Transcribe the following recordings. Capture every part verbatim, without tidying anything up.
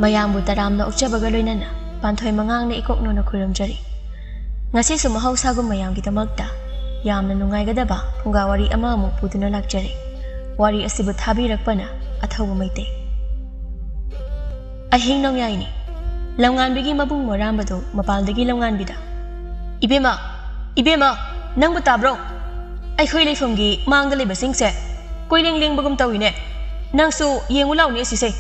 ꯃꯌꯥꯝꯕꯨ ꯇꯔꯥꯝꯅ ꯑꯣꯛꯆꯕꯒ ꯂꯣꯏꯅꯅ ꯄꯥꯟꯊꯣꯏ ꯃꯉꯥꯡꯅ ꯏꯀꯣꯛ ꯅꯣꯟꯅ ꯈꯨꯔꯨꯝꯖꯔꯤ꯫ ꯉꯁꯤꯁꯨ ꯃꯍꯧꯁꯥꯒꯨꯝ ꯃꯌꯥꯝꯒꯤꯗꯃꯛꯇ ꯌꯥꯝꯅ ꯅꯨꯡꯉꯥꯏꯒꯗꯕ ꯐꯨꯡꯒꯥ ꯋꯥꯔꯤ ꯑꯃ ꯑꯃꯨꯛ ꯄꯨꯗꯨꯅ ꯂꯥꯛꯆꯔꯤ꯫ ꯋꯥꯔꯤ ꯑꯁꯤꯕꯨ ꯊꯥꯕꯤꯔꯛꯄꯅ ꯑꯊꯧꯕ ꯃꯩꯇꯩ꯫ ꯑꯍꯤꯡ ꯅꯣꯡꯌꯥꯏꯅꯤ꯫ ꯂꯝꯉꯥꯟꯕꯤꯒꯤ ꯃꯕꯨꯡ ꯃꯣꯔꯥꯝꯕꯗꯨ ꯃꯄꯥꯜꯗꯒꯤ ꯂꯝꯉꯥꯟꯕꯤꯗ, "ꯏꯕꯦꯝꯃ, ꯏꯕꯦꯝꯃ, ꯅꯪꯕꯨ ꯇꯥꯕ꯭ꯔꯣ? ꯑꯩꯈꯣꯏ ꯂꯩꯐꯝꯒꯤ ꯃꯥꯡꯗ ꯂꯩꯕꯁꯤꯡꯁꯦ ꯀꯣꯏꯂꯦꯡ ꯂꯦꯡꯕꯒꯨꯝ ꯇꯧꯏꯅꯦ꯫ ꯅꯪꯁꯨ ꯌꯦꯡꯉꯨ ꯂꯥꯎꯅꯦ ꯑꯁꯤꯁꯦ꯫"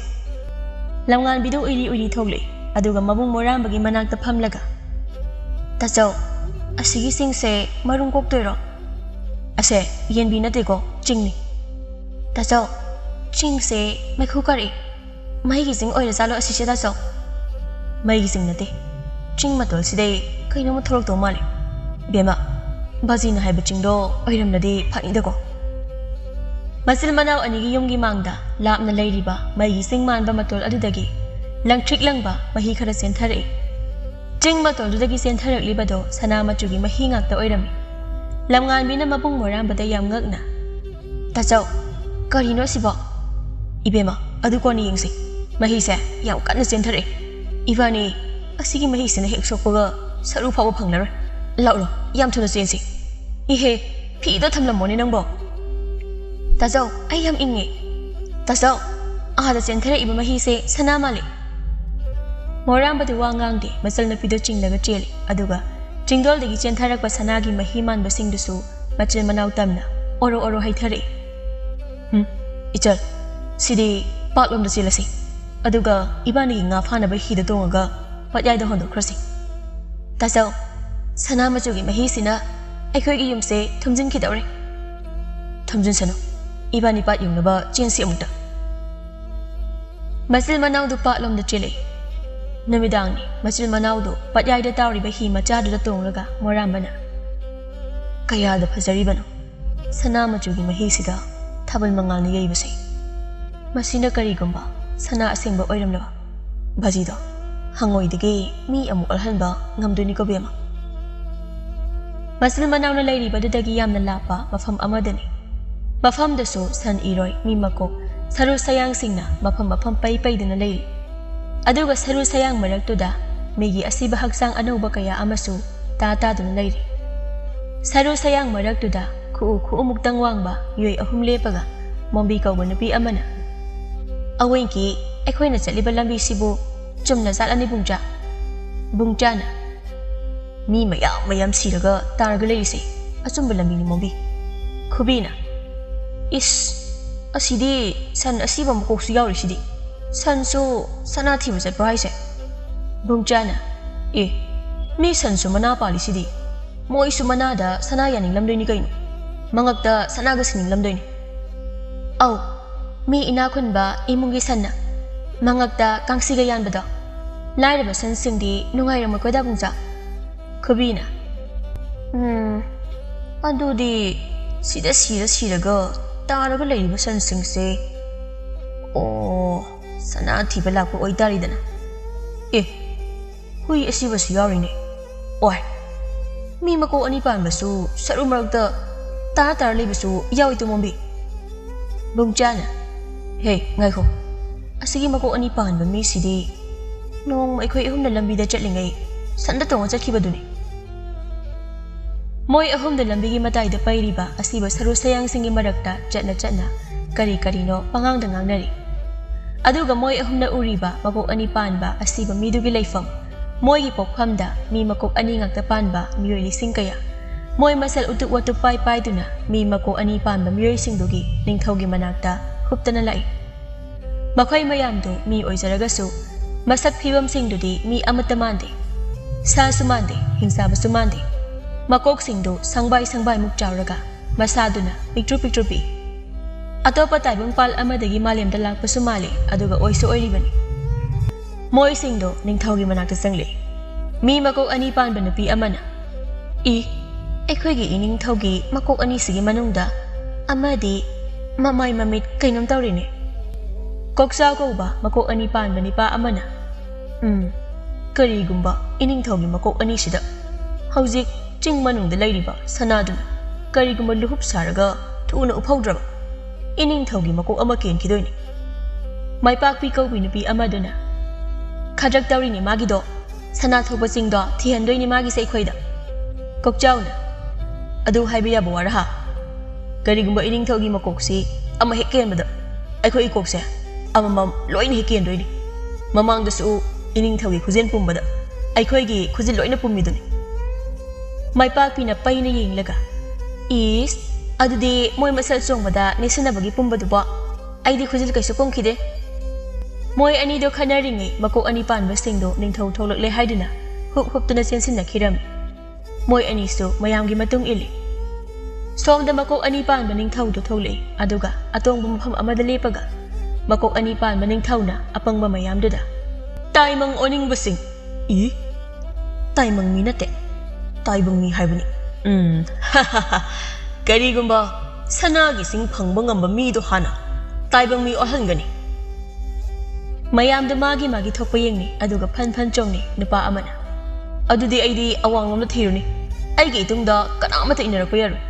ꯂꯝꯉꯥꯟꯕꯤꯗꯨ ꯎꯏꯔꯤ ꯎꯏꯔꯤ ꯊꯣꯛꯂꯛꯏ, ꯑꯗꯨꯒ ꯃꯕꯨꯡ ꯃꯣꯔꯥꯝꯕꯒꯤ ꯃꯅꯥꯛꯇ ꯐꯝꯂꯒ, "ꯇꯥꯆꯧ, ꯑꯁꯤꯒꯤꯁꯤꯡꯁꯦ ꯃꯔꯨꯝ ꯀꯣꯛꯇꯣꯏꯔꯣ?" "ꯑꯁꯦ, ꯌꯦꯟꯕꯤ ꯅꯠꯇꯦꯀꯣ, ꯆꯤꯡꯅꯤ꯫" "ꯇꯥꯆꯧ, ꯆꯤꯡꯁꯦ ꯃꯩꯈꯨ ꯀꯥꯔꯛꯏ꯫ ꯃꯩꯒꯤ ꯆꯤꯡ ꯑꯣꯏꯔꯖꯥꯠꯂꯣ ꯑꯁꯤꯁꯦ ꯇꯥꯆꯧ?" "ꯃꯩꯒꯤ ꯆꯤꯡ ꯅꯠꯇꯦ, ꯆꯤꯡ ꯃꯇꯣꯜꯁꯤꯗꯩ ꯀꯩꯅꯣꯝꯃ ꯊꯣꯛꯂꯛꯇꯧ ꯃꯥꯜꯂꯦ꯫ ꯏꯕꯦꯝꯃ, ꯕꯥꯖꯤꯅ ꯍꯥꯏꯕ ꯆꯤꯡꯗꯣ ꯑꯣꯏꯔꯝꯂꯗꯤ ꯐꯅꯤꯗꯀꯣ꯫" ꯃꯆꯤꯟ ꯃꯅꯥꯎ ꯑꯅꯤꯒꯤ ꯌꯨꯝꯒꯤ ꯃꯥꯡꯗ ꯂꯥꯞꯅ ꯂꯩꯔꯤꯕ ꯃꯩꯒꯤ ꯆꯤꯡ ꯃꯥꯟꯕ ꯃꯇꯣꯜ ꯑꯗꯨꯗꯒꯤ ꯂꯪꯇ꯭ꯔꯤꯛ ꯂꯪꯕ ꯃꯍꯤ ꯈꯔ ꯆꯦꯟꯊꯔꯛꯏ꯫ ꯆꯤꯡ ꯃꯇꯣꯜꯗꯨꯗꯒꯤ ꯆꯦꯟꯊꯔꯛꯂꯤꯕꯗꯣ ꯁꯅꯥ ꯃꯆꯨꯒꯤ ꯃꯍꯤ ꯉꯥꯛꯇ ꯑꯣꯏꯔꯝꯃꯤ꯫ ꯂꯝꯉꯥꯟꯕꯤꯅ ꯃꯕꯨꯡ ꯃꯣꯔꯥꯝꯕꯗ ꯌꯥꯝ ꯉꯛꯅ, "ꯇꯥꯆꯧ, ꯀꯔꯤꯅꯣ ꯑꯁꯤꯕꯣ?" "ꯏꯕꯦꯝꯃ, ꯑꯗꯨ ꯀꯣꯟꯅ ꯌꯦꯡꯁꯤ꯫ ꯃꯍꯤꯁꯦ ꯌꯥꯝ ꯀꯟꯅ ꯆꯦꯟꯊꯔꯛꯑꯦ꯫ ꯏꯕꯥꯅꯤ ꯑꯁꯤꯒꯤ ꯃꯍꯤꯁꯤꯅ ꯍꯦꯛ ꯁꯣꯛꯄꯒ ꯁꯔꯨ ꯐꯥꯎꯕ ꯐꯪꯂꯔꯣꯏ꯫ ꯂꯥꯛꯂꯣ, ꯌꯥꯝ ꯊꯨꯅ ꯆꯦꯟꯁꯤ꯫" "ꯏꯍꯦ, ꯐꯤꯗꯣ ꯊꯝꯂꯝꯃꯣꯅꯦ ꯅꯪꯕꯣ꯫" "ꯇꯥꯆꯧ, ꯑꯩ ꯌꯥꯝ ꯏꯪꯉꯦ꯫" "ꯇꯥꯆꯧ, ꯑꯥꯗ ꯆꯦꯟꯊꯔꯛꯏꯕ ꯃꯍꯤꯁꯦ ꯁꯅꯥ ꯃꯥꯜꯂꯦ꯫" ꯃꯣꯔꯥꯝꯕꯗꯤ ꯋꯥ ꯉꯥꯡꯗꯦ, ꯃꯆꯜꯅꯨꯄꯤꯗꯨ ꯆꯤꯡꯂꯒ ꯆꯦꯜꯂꯤ꯫ ꯑꯗꯨꯒ ꯆꯤꯡꯗꯣꯜꯗꯒꯤ ꯆꯦꯟꯊꯔꯛꯄ ꯁꯅꯥꯒꯤ ꯃꯍꯤ ꯃꯥꯟꯕꯁꯤꯡꯗꯨꯁꯨ ꯃꯆꯤꯟ ꯃꯅꯥꯎ ꯇꯝꯅ ꯑꯣꯔꯣ ꯑꯣꯔꯣ ꯍꯩꯊꯔꯛꯏ꯫ "ꯍꯨꯝ, ꯏꯆꯜ, ꯁꯤꯗꯤ ꯄꯥꯠꯂꯣꯝꯗ ꯆꯦꯜꯂꯁꯤ꯫ ꯑꯗꯨꯒ ꯏꯕꯥꯅꯤꯒꯤ ꯉꯥ ꯐꯥꯅꯕ ꯍꯤꯗ ꯇꯣꯡꯉꯒ ꯄꯥꯠꯌꯥꯏꯗ ꯍꯣꯟꯗꯣꯛꯈ꯭ꯔꯁꯤ꯫" "ꯇꯥꯆꯧ, ꯁꯅꯥ ꯃꯆꯨꯒꯤ ꯃꯍꯤꯁꯤꯅ ꯑꯩꯈꯣꯏꯒꯤ ꯌꯨꯝꯁꯦ ꯊꯨꯝꯖꯤꯟꯈꯤꯗꯧꯔꯦ꯫" "ꯊꯨꯝꯖꯤꯟꯁꯅꯨ, ꯏꯕꯥꯅꯤ ꯄꯥꯠ ꯌꯧꯅꯕ ꯆꯦꯟꯁꯤ ꯑꯃꯨꯛꯇ꯫" ꯃꯆꯤꯟ ꯃꯅꯥꯎꯗꯨ ꯄꯥꯠꯂꯣꯝꯗ ꯆꯦꯜꯂꯛꯏ꯫ ꯅꯨꯃꯤꯗꯥꯡꯅꯤ꯫ ꯃꯆꯤꯟ ꯃꯅꯥꯎꯗꯨ ꯄꯥꯠꯌꯥꯏꯗ ꯇꯥꯎꯔꯤꯕ ꯍꯤ ꯃꯆꯥꯗꯨꯗ ꯇꯣꯡꯂꯒ ꯃꯣꯔꯥꯝꯕꯅ, "ꯀꯌꯥꯗ ꯐꯖꯔꯤꯕꯅꯣ! ꯁꯅꯥ ꯃꯆꯨꯒꯤ ꯃꯍꯤꯁꯤꯗ ꯊꯥꯕꯜ ꯃꯉꯥꯜꯅ ꯌꯩꯕꯁꯦ꯫ ꯃꯁꯤꯅ ꯀꯔꯤꯒꯨꯝꯕ ꯁꯅꯥ ꯑꯁꯦꯡꯕ ꯑꯣꯏꯔꯝꯂꯕ ꯕꯥꯖꯤꯗꯣ ꯍꯪꯉꯣꯏꯗꯒꯤ ꯃꯤ ꯑꯃꯨꯛ ꯑꯣꯜꯍꯟꯕ ꯉꯝꯗꯣꯏꯅꯤꯀꯣ ꯕꯦꯝꯃ꯫" ꯃꯆꯤꯟ ꯃꯅꯥꯎꯅ ꯂꯩꯔꯤꯕꯗꯨꯗꯒꯤ ꯌꯥꯝꯅ ꯂꯥꯞꯄ ꯃꯐꯝ ꯑꯃꯗꯅꯤ꯫ ꯃꯐꯝꯗꯁꯨ ꯁꯟ ꯏꯔꯣꯏ, ꯃꯤ ꯃꯀꯣꯛ, ꯁꯔꯨ ꯁꯌꯥꯡꯁꯤꯡꯅ ꯃꯐꯝ ꯃꯐꯝ ꯄꯩ ꯄꯩꯗꯨꯅ ꯂꯩꯔꯤ꯫ ꯑꯗꯨꯒ ꯁꯔꯨ ꯁꯌꯥꯡ ꯃꯔꯛꯇꯨꯗ ꯃꯤꯒꯤ ꯑꯁꯤꯕ ꯍꯛꯆꯥꯡ ꯑꯅꯧꯕ ꯀꯌꯥ ꯑꯃꯁꯨ ꯇꯥ ꯇꯥꯗꯨꯅ ꯂꯩꯔꯤ꯫ ꯁꯔꯨ ꯁꯌꯥꯡ ꯃꯔꯛꯇꯨꯗ ꯈꯨꯎ ꯈꯨꯎꯃꯨꯛꯇꯪ ꯋꯥꯡꯕ ꯃꯤꯑꯣꯏ ꯑꯍꯨꯝ ꯂꯦꯞꯄꯒ ꯃꯣꯝꯕꯤ ꯀꯧꯕ ꯅꯨꯄꯤ ꯑꯃꯅ, "ꯑꯋꯣꯏꯡꯀꯤ, ꯑꯩꯈꯣꯏꯅ ꯆꯠꯂꯤꯕ ꯂꯝꯕꯤꯁꯤꯕꯨ ꯆꯨꯝꯅ ꯆꯠꯂꯅꯤ ꯕꯨꯡꯆꯥ?" ꯕꯨꯡꯆꯥꯅ, "ꯃꯤ ꯃꯌꯥꯝ ꯃꯌꯥꯝ ꯁꯤꯔꯒ ꯇꯥꯔꯒ ꯂꯩꯔꯤꯁꯦ ꯑꯆꯨꯝꯕ ꯂꯝꯕꯤꯅꯤ ꯃꯣꯝꯕꯤ꯫" ꯈꯨꯕꯤꯅ, "ꯏꯁ, ꯑꯁꯤꯗꯤ ꯁꯟ ꯑꯁꯤꯕ ꯃꯀꯣꯛꯁꯨ ꯌꯥꯎꯔꯤꯁꯤꯗꯤ꯫ ꯁꯟꯁꯨ ꯁꯅꯥ ꯊꯤꯕ ꯆꯠꯄ꯭ꯔꯣ ꯍꯥꯏꯁꯦ?" ꯕꯨꯡꯆꯥꯅ, "ꯑꯦ, ꯃꯤ ꯁꯟꯁꯨ ꯃꯅꯥ ꯄꯥꯜꯂꯤꯁꯤꯗꯤ꯫ ꯃꯣꯏꯁꯨ ꯃꯅꯥꯗ ꯁꯅꯥ ꯌꯥꯅꯤꯡꯂꯝꯗꯣꯏꯅꯤ ꯀꯩꯅꯣ꯫ ꯃꯉꯛꯇ ꯁꯅꯥꯒ ꯁꯤꯅꯤꯡꯂꯝꯗꯣꯏꯅꯤ꯫ ꯑꯧ, ꯃꯤ ꯏꯅꯥꯛ ꯈꯨꯟꯕ ꯏꯃꯨꯡꯒꯤ ꯁꯟꯅ ꯃꯉꯛꯇ ꯀꯥꯡꯁꯤꯒ ꯌꯥꯟꯕꯗꯣ꯫ ꯂꯥꯏꯔꯕ ꯁꯟꯁꯤꯡꯗꯤ ꯅꯨꯡꯉꯥꯏꯔꯝꯃꯣꯏꯀꯣ ꯗꯥꯕꯨꯡꯆꯥ?" ꯈꯨꯕꯤꯅ, "ꯎꯝ, ꯑꯗꯨꯗꯤ ꯁꯤꯗ ꯁꯤꯔ ꯁꯤꯔꯒ ꯇꯥꯔꯒ ꯂꯩꯔꯤꯕ ꯁꯟꯁꯤꯡꯁꯦ, ꯑꯣ, ꯁꯅꯥ ꯊꯤꯕ ꯂꯥꯛꯄ ꯑꯣꯏꯇꯥꯔꯤꯗꯅ꯫ ꯑꯦ, ꯍꯨꯏ ꯑꯁꯤꯕꯁꯨ ꯌꯥꯎꯔꯤꯅꯦ꯫ ꯑꯣꯏ, ꯃꯤ ꯃꯀꯣꯛ ꯑꯅꯤ ꯄꯥꯟꯕꯁꯨ ꯁꯔꯨ ꯃꯔꯛꯇ ꯇꯥꯔ ꯇꯥꯔ ꯂꯩꯕꯁꯨ ꯌꯥꯎꯏ ꯇꯨꯃꯣꯝꯕꯤ꯫" ꯕꯨꯡꯆꯥꯅ, "ꯍꯦ, ꯉꯥꯏꯈꯣ, ꯑꯁꯤꯒꯤ ꯃꯀꯣꯛ ꯑꯅꯤ ꯄꯥꯟꯕ ꯃꯤꯁꯤꯗꯤ ꯅꯣꯡꯃ ꯑꯩꯈꯣꯏ ꯑꯍꯨꯝꯅ ꯂꯝꯕꯤꯗ ꯆꯠꯂꯤꯉꯩ ꯁꯟꯗ ꯇꯣꯡꯉ ꯆꯠꯈꯤꯕꯗꯨꯅꯤ꯫" ꯃꯣꯏ ꯑꯍꯨꯝꯗ ꯂꯝꯕꯤꯒꯤ ꯃꯇꯥꯏꯗ ꯄꯩꯔꯤꯕ ꯑꯁꯤꯕ ꯁꯔꯨ ꯁꯌꯥꯡꯁꯤꯡꯒꯤ ꯃꯔꯛꯇ ꯆꯠꯅ ꯆꯠꯅ ꯀꯔꯤ ꯀꯔꯤꯅꯣ ꯄꯉꯥꯡꯗ ꯉꯥꯡꯅꯔꯤ꯫ ꯑꯗꯨꯒ ꯃꯣꯏ ꯑꯍꯨꯝꯅ ꯎꯔꯤꯕ ꯃꯀꯣꯛ ꯑꯅꯤ ꯄꯥꯟꯕ ꯑꯁꯤꯕ ꯃꯤꯗꯨꯒꯤ ꯂꯩꯐꯝ, ꯃꯣꯏꯒꯤ ꯄꯣꯛꯐꯝꯗ ꯃꯤ ꯃꯀꯣꯛ ꯑꯅꯤ ꯉꯥꯛꯇ ꯄꯥꯟꯕ ꯃꯤꯑꯣꯏ ꯂꯤꯁꯤꯡ ꯀꯌꯥ, ꯃꯣꯏ ꯃꯁꯜ ꯎꯇꯨꯞ ꯋꯥꯇꯨꯞ ꯄꯥꯏ ꯄꯥꯏꯗꯨꯅ ꯃꯤ ꯃꯀꯣꯛ ꯑꯅꯤ ꯄꯥꯟꯕ ꯃꯤꯑꯣꯏꯁꯤꯡꯗꯨꯒꯤ ꯅꯤꯡꯊꯧꯒꯤ ꯃꯅꯥꯛꯇ ꯍꯨꯞꯇꯅ ꯂꯥꯛꯏ꯫ ꯃꯈꯣꯏ ꯃꯌꯥꯝꯗꯨ ꯃꯤ ꯑꯣꯏꯖꯔꯒꯁꯨ ꯃꯁꯛ ꯐꯤꯕꯝꯁꯤꯡꯗꯨꯗꯤ ꯃꯤ ꯑꯃꯠꯇ ꯃꯥꯟꯗꯦ꯫ ꯁꯥꯁꯨ ꯃꯥꯟꯗꯦ, ꯍꯤꯡꯆꯥꯕꯁꯨ ꯃꯥꯟꯗꯦ꯫ ꯃꯀꯣꯛꯁꯤꯡꯗꯨ ꯁꯪꯕꯥꯏ ꯁꯪꯕꯥꯏꯃꯨꯛ ꯆꯥꯎꯔꯒ ꯃꯁꯥꯗꯨꯅ ꯄꯤꯛꯇ꯭ꯔꯨ ꯄꯤꯛꯇ꯭ꯔꯨ ꯄꯤꯛꯏ꯫ ꯑꯇꯣꯞꯄ ꯇꯥꯏꯕꯪꯄꯥꯜ ꯑꯃꯗꯒꯤ ꯃꯥꯂꯦꯝꯗ ꯂꯥꯛꯄꯁꯨ ꯃꯥꯜꯂꯤ, ꯑꯗꯨꯒ ꯑꯣꯏꯁꯨ ꯑꯣꯏꯔꯤꯕꯅꯤ꯫ ꯃꯣꯏꯁꯤꯡꯗꯣ ꯅꯤꯡꯊꯧꯒꯤ ꯃꯅꯥꯛꯇ ꯆꯪꯂꯛꯏ꯫ ꯃꯤ ꯃꯀꯣꯛ ꯑꯅꯤ ꯄꯥꯟꯕ ꯅꯨꯄꯤ ꯑꯃꯅ, "ꯏ, ꯑꯩꯈꯣꯏꯒꯤ ꯏꯅꯤꯡꯊꯧꯒꯤ ꯃꯀꯣꯛ ꯑꯅꯤꯁꯤꯒꯤ ꯃꯅꯨꯡꯗ ꯑꯃꯗꯤ ꯃꯃꯥꯏ ꯃꯃꯤꯠ ꯀꯩꯅꯣꯝ ꯇꯧꯔꯤꯅꯦ꯫" ꯀꯣꯛꯆꯥꯎ ꯀꯧꯕ ꯃꯀꯣꯛ ꯑꯅꯤ ꯄꯥꯟꯕ ꯅꯤꯄꯥ ꯑꯃꯅ, "ꯎꯝ, ꯀꯔꯤꯒꯨꯝꯕ ꯏꯅꯤꯡꯊꯧꯒꯤ ꯃꯀꯣꯛ ꯑꯅꯤꯁꯤꯗ ꯍꯧꯖꯤꯛ ꯆꯤꯡ ꯃꯅꯨꯡꯗ ꯂꯩꯔꯤꯕ ꯁꯅꯥꯗꯨꯅ ꯀꯔꯤꯒꯨꯝꯕ ꯂꯨꯍꯨꯞ ꯁꯥꯔꯒ ꯊꯨꯅ ꯎꯐꯧꯗ꯭ꯔꯕ ꯏꯅꯤꯡꯊꯧꯒꯤ ꯃꯀꯣꯛ ꯑꯃ ꯀꯦꯟꯈꯤꯗꯣꯏꯅꯤ꯫" ꯃꯥꯏꯄꯥꯛꯄꯤ ꯀꯧꯕꯤ ꯅꯨꯄꯤ ꯑꯃꯗꯨꯅ, ꯈꯗ꯭ꯔꯛ ꯇꯧꯔꯤꯅꯤ ꯃꯥꯒꯤꯗꯣ꯫ ꯁꯅꯥ ꯊꯣꯛꯄ ꯆꯤꯡꯗꯣ ꯊꯤꯍꯟꯗꯣꯏꯅꯤ ꯃꯥꯒꯤꯁꯦ ꯑꯩꯈꯣꯏꯗ꯫ ꯀꯣꯛꯆꯥꯎꯅ, "ꯑꯗꯨ ꯍꯥꯏꯕ ꯌꯥꯕ ꯋꯥꯔ ꯍꯥ? ꯀꯔꯤꯒꯨꯝꯕ ꯏꯅꯤꯡꯊꯧꯒꯤ ꯃꯀꯣꯛꯁꯤ ꯑꯃ ꯍꯦꯛ ꯀꯦꯟꯕꯗ ꯑꯩꯈꯣꯏꯒꯤ ꯀꯣꯛꯁꯦ ꯑꯃꯃꯝ ꯂꯣꯏꯅ ꯍꯦꯛ ꯀꯦꯟꯗꯣꯏꯅꯤ꯫ ꯃꯃꯥꯡꯗꯁꯨ ꯏꯅꯤꯡꯊꯧꯒꯤ ꯈꯨꯖꯤꯟ ꯄꯨꯝꯕꯗ ꯑꯩꯈꯣꯏꯒꯤ ꯈꯨꯖꯤꯟ ꯂꯣꯏꯅ ꯄꯨꯝꯃꯤꯗꯨꯅꯤ꯫" ꯃꯥꯏꯄꯥꯛꯄꯤꯅ ꯄꯩꯅ ꯌꯦꯡꯂꯒ, "ꯏꯁ, ꯑꯗꯨꯗꯤ ꯃꯣꯏ ꯃꯁꯜ ꯆꯣꯡꯕꯗ ꯅꯦꯠꯁꯟꯅꯕꯒꯤ ꯄꯨꯝꯕꯗꯨꯕꯣ? ꯑꯩꯗꯤ ꯈꯨꯖꯤꯟ ꯀꯩꯁꯨ ꯄꯨꯝꯈꯤꯗꯦ꯫" ꯃꯣꯏ ꯑꯅꯤꯗꯣ ꯈꯟꯅꯔꯤꯉꯩ ꯃꯀꯣꯛ ꯑꯅꯤ ꯄꯥꯟꯕꯁꯤꯡꯗꯣ ꯅꯤꯡꯊꯧ ꯊꯣꯛꯂꯛꯂꯦ ꯍꯥꯏꯗꯨꯅ ꯍꯨꯞ ꯍꯨꯞꯇꯨꯅ ꯆꯦꯟꯁꯤꯟꯅꯈꯤꯔꯝꯃꯤ꯫ ꯃꯣꯏ ꯑꯅꯤꯁꯨ ꯃꯌꯥꯝꯒꯤ ꯃꯇꯨꯡ ꯏꯜꯂꯤ꯫ ꯁꯣꯝꯗ ꯃꯀꯣꯛ ꯑꯅꯤ ꯄꯥꯟꯕ ꯅꯤꯡꯊꯧꯗꯣ ꯊꯣꯛꯂꯛꯏ, ꯑꯗꯨꯒ ꯑꯇꯣꯡꯕ ꯃꯐꯝ ꯑꯃꯗ ꯂꯦꯞꯄꯒ ꯃꯀꯣꯛ ꯑꯅꯤ ꯄꯥꯟꯕ ꯅꯤꯡꯊꯧꯅ ꯑꯄꯪꯕ ꯃꯌꯥꯝꯗꯨꯗ, "ꯇꯥꯏꯃꯪ ꯑꯣꯅꯤꯡꯕꯁꯤꯡ, ꯏ, ꯇꯥꯏꯃꯪ ꯃꯤ ꯅꯠꯇꯦ, ꯇꯥꯏꯕꯪ ꯃꯤ ꯍꯥꯏꯕꯅꯤ꯫ ꯎꯝ, ꯀꯔꯤꯒꯨꯝꯕ ꯁꯅꯥꯒꯤ ꯁꯤꯡ ꯐꯪꯕ ꯉꯝꯕ ꯃꯤꯗꯣ ꯍꯥꯟꯅ ꯇꯥꯏꯕꯪ ꯃꯤ ꯑꯣꯜꯍꯟꯒꯅꯤ꯫" ꯃꯌꯥꯝꯗꯣ ꯃꯥꯒꯤ ꯃꯥꯒꯤ ꯊꯣꯛꯄ ꯌꯦꯡꯅꯤ, ꯑꯗꯨꯒ ꯐꯟ ꯐꯟ ꯆꯣꯡꯅꯤ ꯅꯨꯄꯥ ꯑꯃꯅ꯫ "ꯑꯗꯨꯗꯤ ꯑꯩꯗꯤ ꯑꯋꯥꯡꯂꯣꯝꯗ ꯊꯤꯔꯨꯅꯤ, ꯑꯩꯒꯤ ꯏꯇꯨꯡꯗ ꯀꯅꯥꯃꯠꯇ ꯏꯟꯅꯔꯛꯄ ꯌꯥꯔꯣꯏ꯫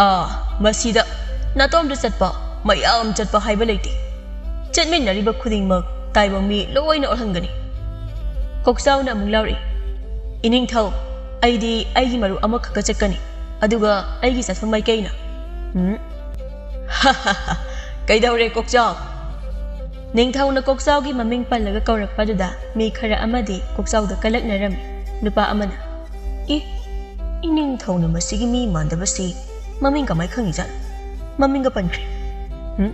ꯑꯥ, ꯃꯁꯤꯗ ꯅꯥꯇꯣꯝꯗ ꯆꯠꯄ, ꯃꯌꯥꯝ ꯆꯠꯄ ꯍꯥꯏꯕ ꯂꯩꯇꯦ꯫ ꯆꯠꯃꯤꯟꯅꯔꯤꯕ ꯈꯨꯗꯤꯡꯃꯛ ꯇꯥꯏꯕꯪ ꯃꯤ ꯂꯣꯏꯅ ꯑꯣꯜꯍꯟꯒꯅꯤ꯫" ꯀꯣꯛꯆꯥꯎꯅ ꯑꯃꯨꯛ ꯂꯥꯎꯔꯛꯏ, "ꯏꯅꯤꯡꯊꯧ, ꯑꯩꯗꯤ ꯑꯩꯒꯤ ꯃꯔꯨꯞ ꯑꯃꯈꯛꯀ ꯆꯠꯀꯅꯤ, ꯑꯗꯨꯒ ꯑꯩꯒꯤ ꯆꯠꯐꯝ ꯃꯥꯏꯀꯩꯅ꯫" "ꯎꯝ?" "ꯀꯩꯗꯧꯔꯦ ꯀꯣꯛꯆꯥꯎ?" ꯅꯤꯡꯊꯧꯅ ꯀꯣꯛꯆꯥꯎꯒꯤ ꯃꯃꯤꯡ ꯄꯜꯂꯒ ꯀꯧꯔꯛꯄꯗꯨꯗ ꯃꯤ ꯈꯔ ꯑꯃꯗꯤ ꯀꯣꯛꯆꯥꯎꯗ ꯀꯜꯂꯛꯅꯔꯝꯃꯤ꯫ ꯅꯨꯄꯥ ꯑꯃꯅ, "ꯏ, ꯏꯅꯤꯡꯊꯧꯅ ꯃꯁꯤꯒꯤ ꯃꯤ ꯃꯥꯟꯗꯕꯁꯤ ꯃꯃꯤꯡ ꯀꯃꯥꯏ ꯈꯪꯉꯤꯖꯥꯠꯅꯣ? ꯃꯃꯤꯡꯒ ꯄꯟꯈ꯭ꯔꯦ꯫ ꯎꯝ?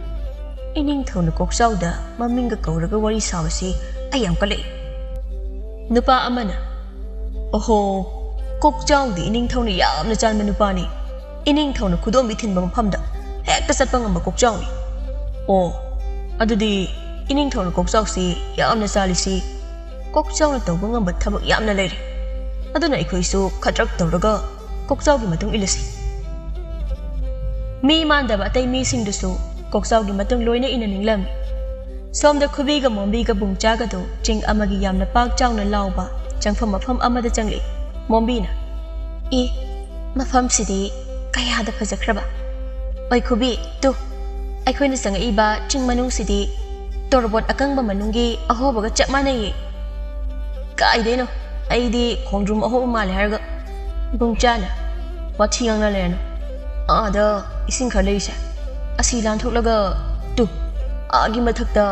ꯏꯅꯤꯡꯊꯧꯅ ꯀꯣꯛꯆꯥꯎꯗ ꯃꯃꯤꯡꯒ ꯀꯧꯔꯒ ꯋꯥꯔꯤ ꯁꯥꯕꯁꯤ ꯑꯩ ꯌꯥꯝ ꯀꯜꯂꯛꯏ꯫" ꯅꯨꯄꯥ ꯑꯃꯅ, "ꯑꯣꯍꯣ, ꯀꯣꯛꯆꯥꯎꯗꯤ ꯏꯅꯤꯡꯊꯧꯅ ꯌꯥꯝꯅ ꯆꯥꯟꯕ ꯅꯨꯄꯥꯅꯤ꯫ ꯏꯅꯤꯡꯊꯧꯅ ꯈꯨꯗꯣꯝꯕꯤ ꯊꯤꯟꯕ ꯃꯐꯝꯗ ꯍꯦꯛꯇ ꯆꯠꯄ ꯉꯝꯕ ꯀꯣꯛꯆꯥꯎꯅꯤ꯫ ꯑꯣ, ꯑꯗꯨꯗꯤ ꯏꯅꯤꯡꯊꯧꯅ ꯀꯣꯛꯆꯥꯎꯁꯤ ꯌꯥꯝꯅ ꯆꯥꯜꯂꯤꯁꯤ꯫ ꯀꯣꯛꯆꯥꯎꯅ ꯇꯧꯕ ꯉꯝꯕ ꯊꯕꯛ ꯌꯥꯝꯅ ꯂꯩꯔꯦ꯫ ꯑꯗꯨꯅ ꯑꯩꯈꯣꯏꯁꯨ ꯈꯗ꯭ꯔꯛ ꯇꯧꯔꯒ ꯀꯣꯛꯆꯥꯎꯒꯤ ꯃꯇꯨꯡ ꯏꯜꯂꯁꯤ꯫" ꯃꯤ ꯃꯥꯟꯗꯕ ꯑꯇꯩ ꯃꯤꯁꯤꯡꯗꯨꯁꯨ ꯀꯣꯛꯆꯥꯎꯒꯤ ꯃꯇꯨꯡ ꯂꯣꯏꯅ ꯏꯟꯅꯅꯤꯡꯂꯝꯃꯤ꯫ ꯁꯣꯝꯗ ꯈꯨꯕꯤꯒ ꯃꯣꯝꯕꯤꯒ ꯕꯨꯡꯆꯥꯒꯗꯨ ꯆꯤꯡ ꯑꯃꯒꯤ ꯌꯥꯝꯅ ꯄꯥꯛ ꯆꯥꯎꯅ ꯂꯥꯎꯕ ꯆꯪꯐꯝ ꯃꯐꯝ ꯑꯃꯗ ꯆꯪꯂꯛꯏ꯫ ꯃꯣꯝꯕꯤꯅ, "ꯏ, ꯃꯐꯝꯁꯤꯗꯤ ꯀꯌꯥꯗ ꯐꯖꯈ꯭ꯔꯕ! ꯑꯣꯏ ꯈꯨꯕꯤ, ꯇꯨ, ꯑꯩꯈꯣꯏꯅ ꯆꯪꯉꯛꯏꯕ ꯆꯤꯡ ꯃꯅꯨꯡꯁꯤꯗꯤ ꯇꯣꯔꯕꯣꯠ ꯑꯀꯪꯕ ꯃꯅꯨꯡꯒꯤ ꯑꯍꯣꯕꯒ ꯆꯞ ꯃꯥꯟꯅꯩꯌꯦ꯫ ꯀꯥꯏꯗꯩꯅꯣ? ꯑꯩꯗꯤ ꯈꯣꯡꯗ꯭ꯔꯨꯝ ꯑꯍꯣꯕ ꯃꯥꯜꯂꯦ ꯍꯥꯏꯔꯒ꯫ ꯕꯨꯡꯆꯥꯅ, ꯋꯥꯊꯤ ꯉꯥꯡꯅ ꯂꯩꯔꯅꯨ꯫ ꯑꯥꯗ ꯏꯁꯤꯡ ꯈꯔ ꯂꯩꯔꯤꯁꯦ, ꯑꯁꯤ ꯂꯥꯟꯊꯣꯛꯂꯒ, ꯇꯨ, ꯑꯥꯒꯤ ꯃꯊꯛꯇ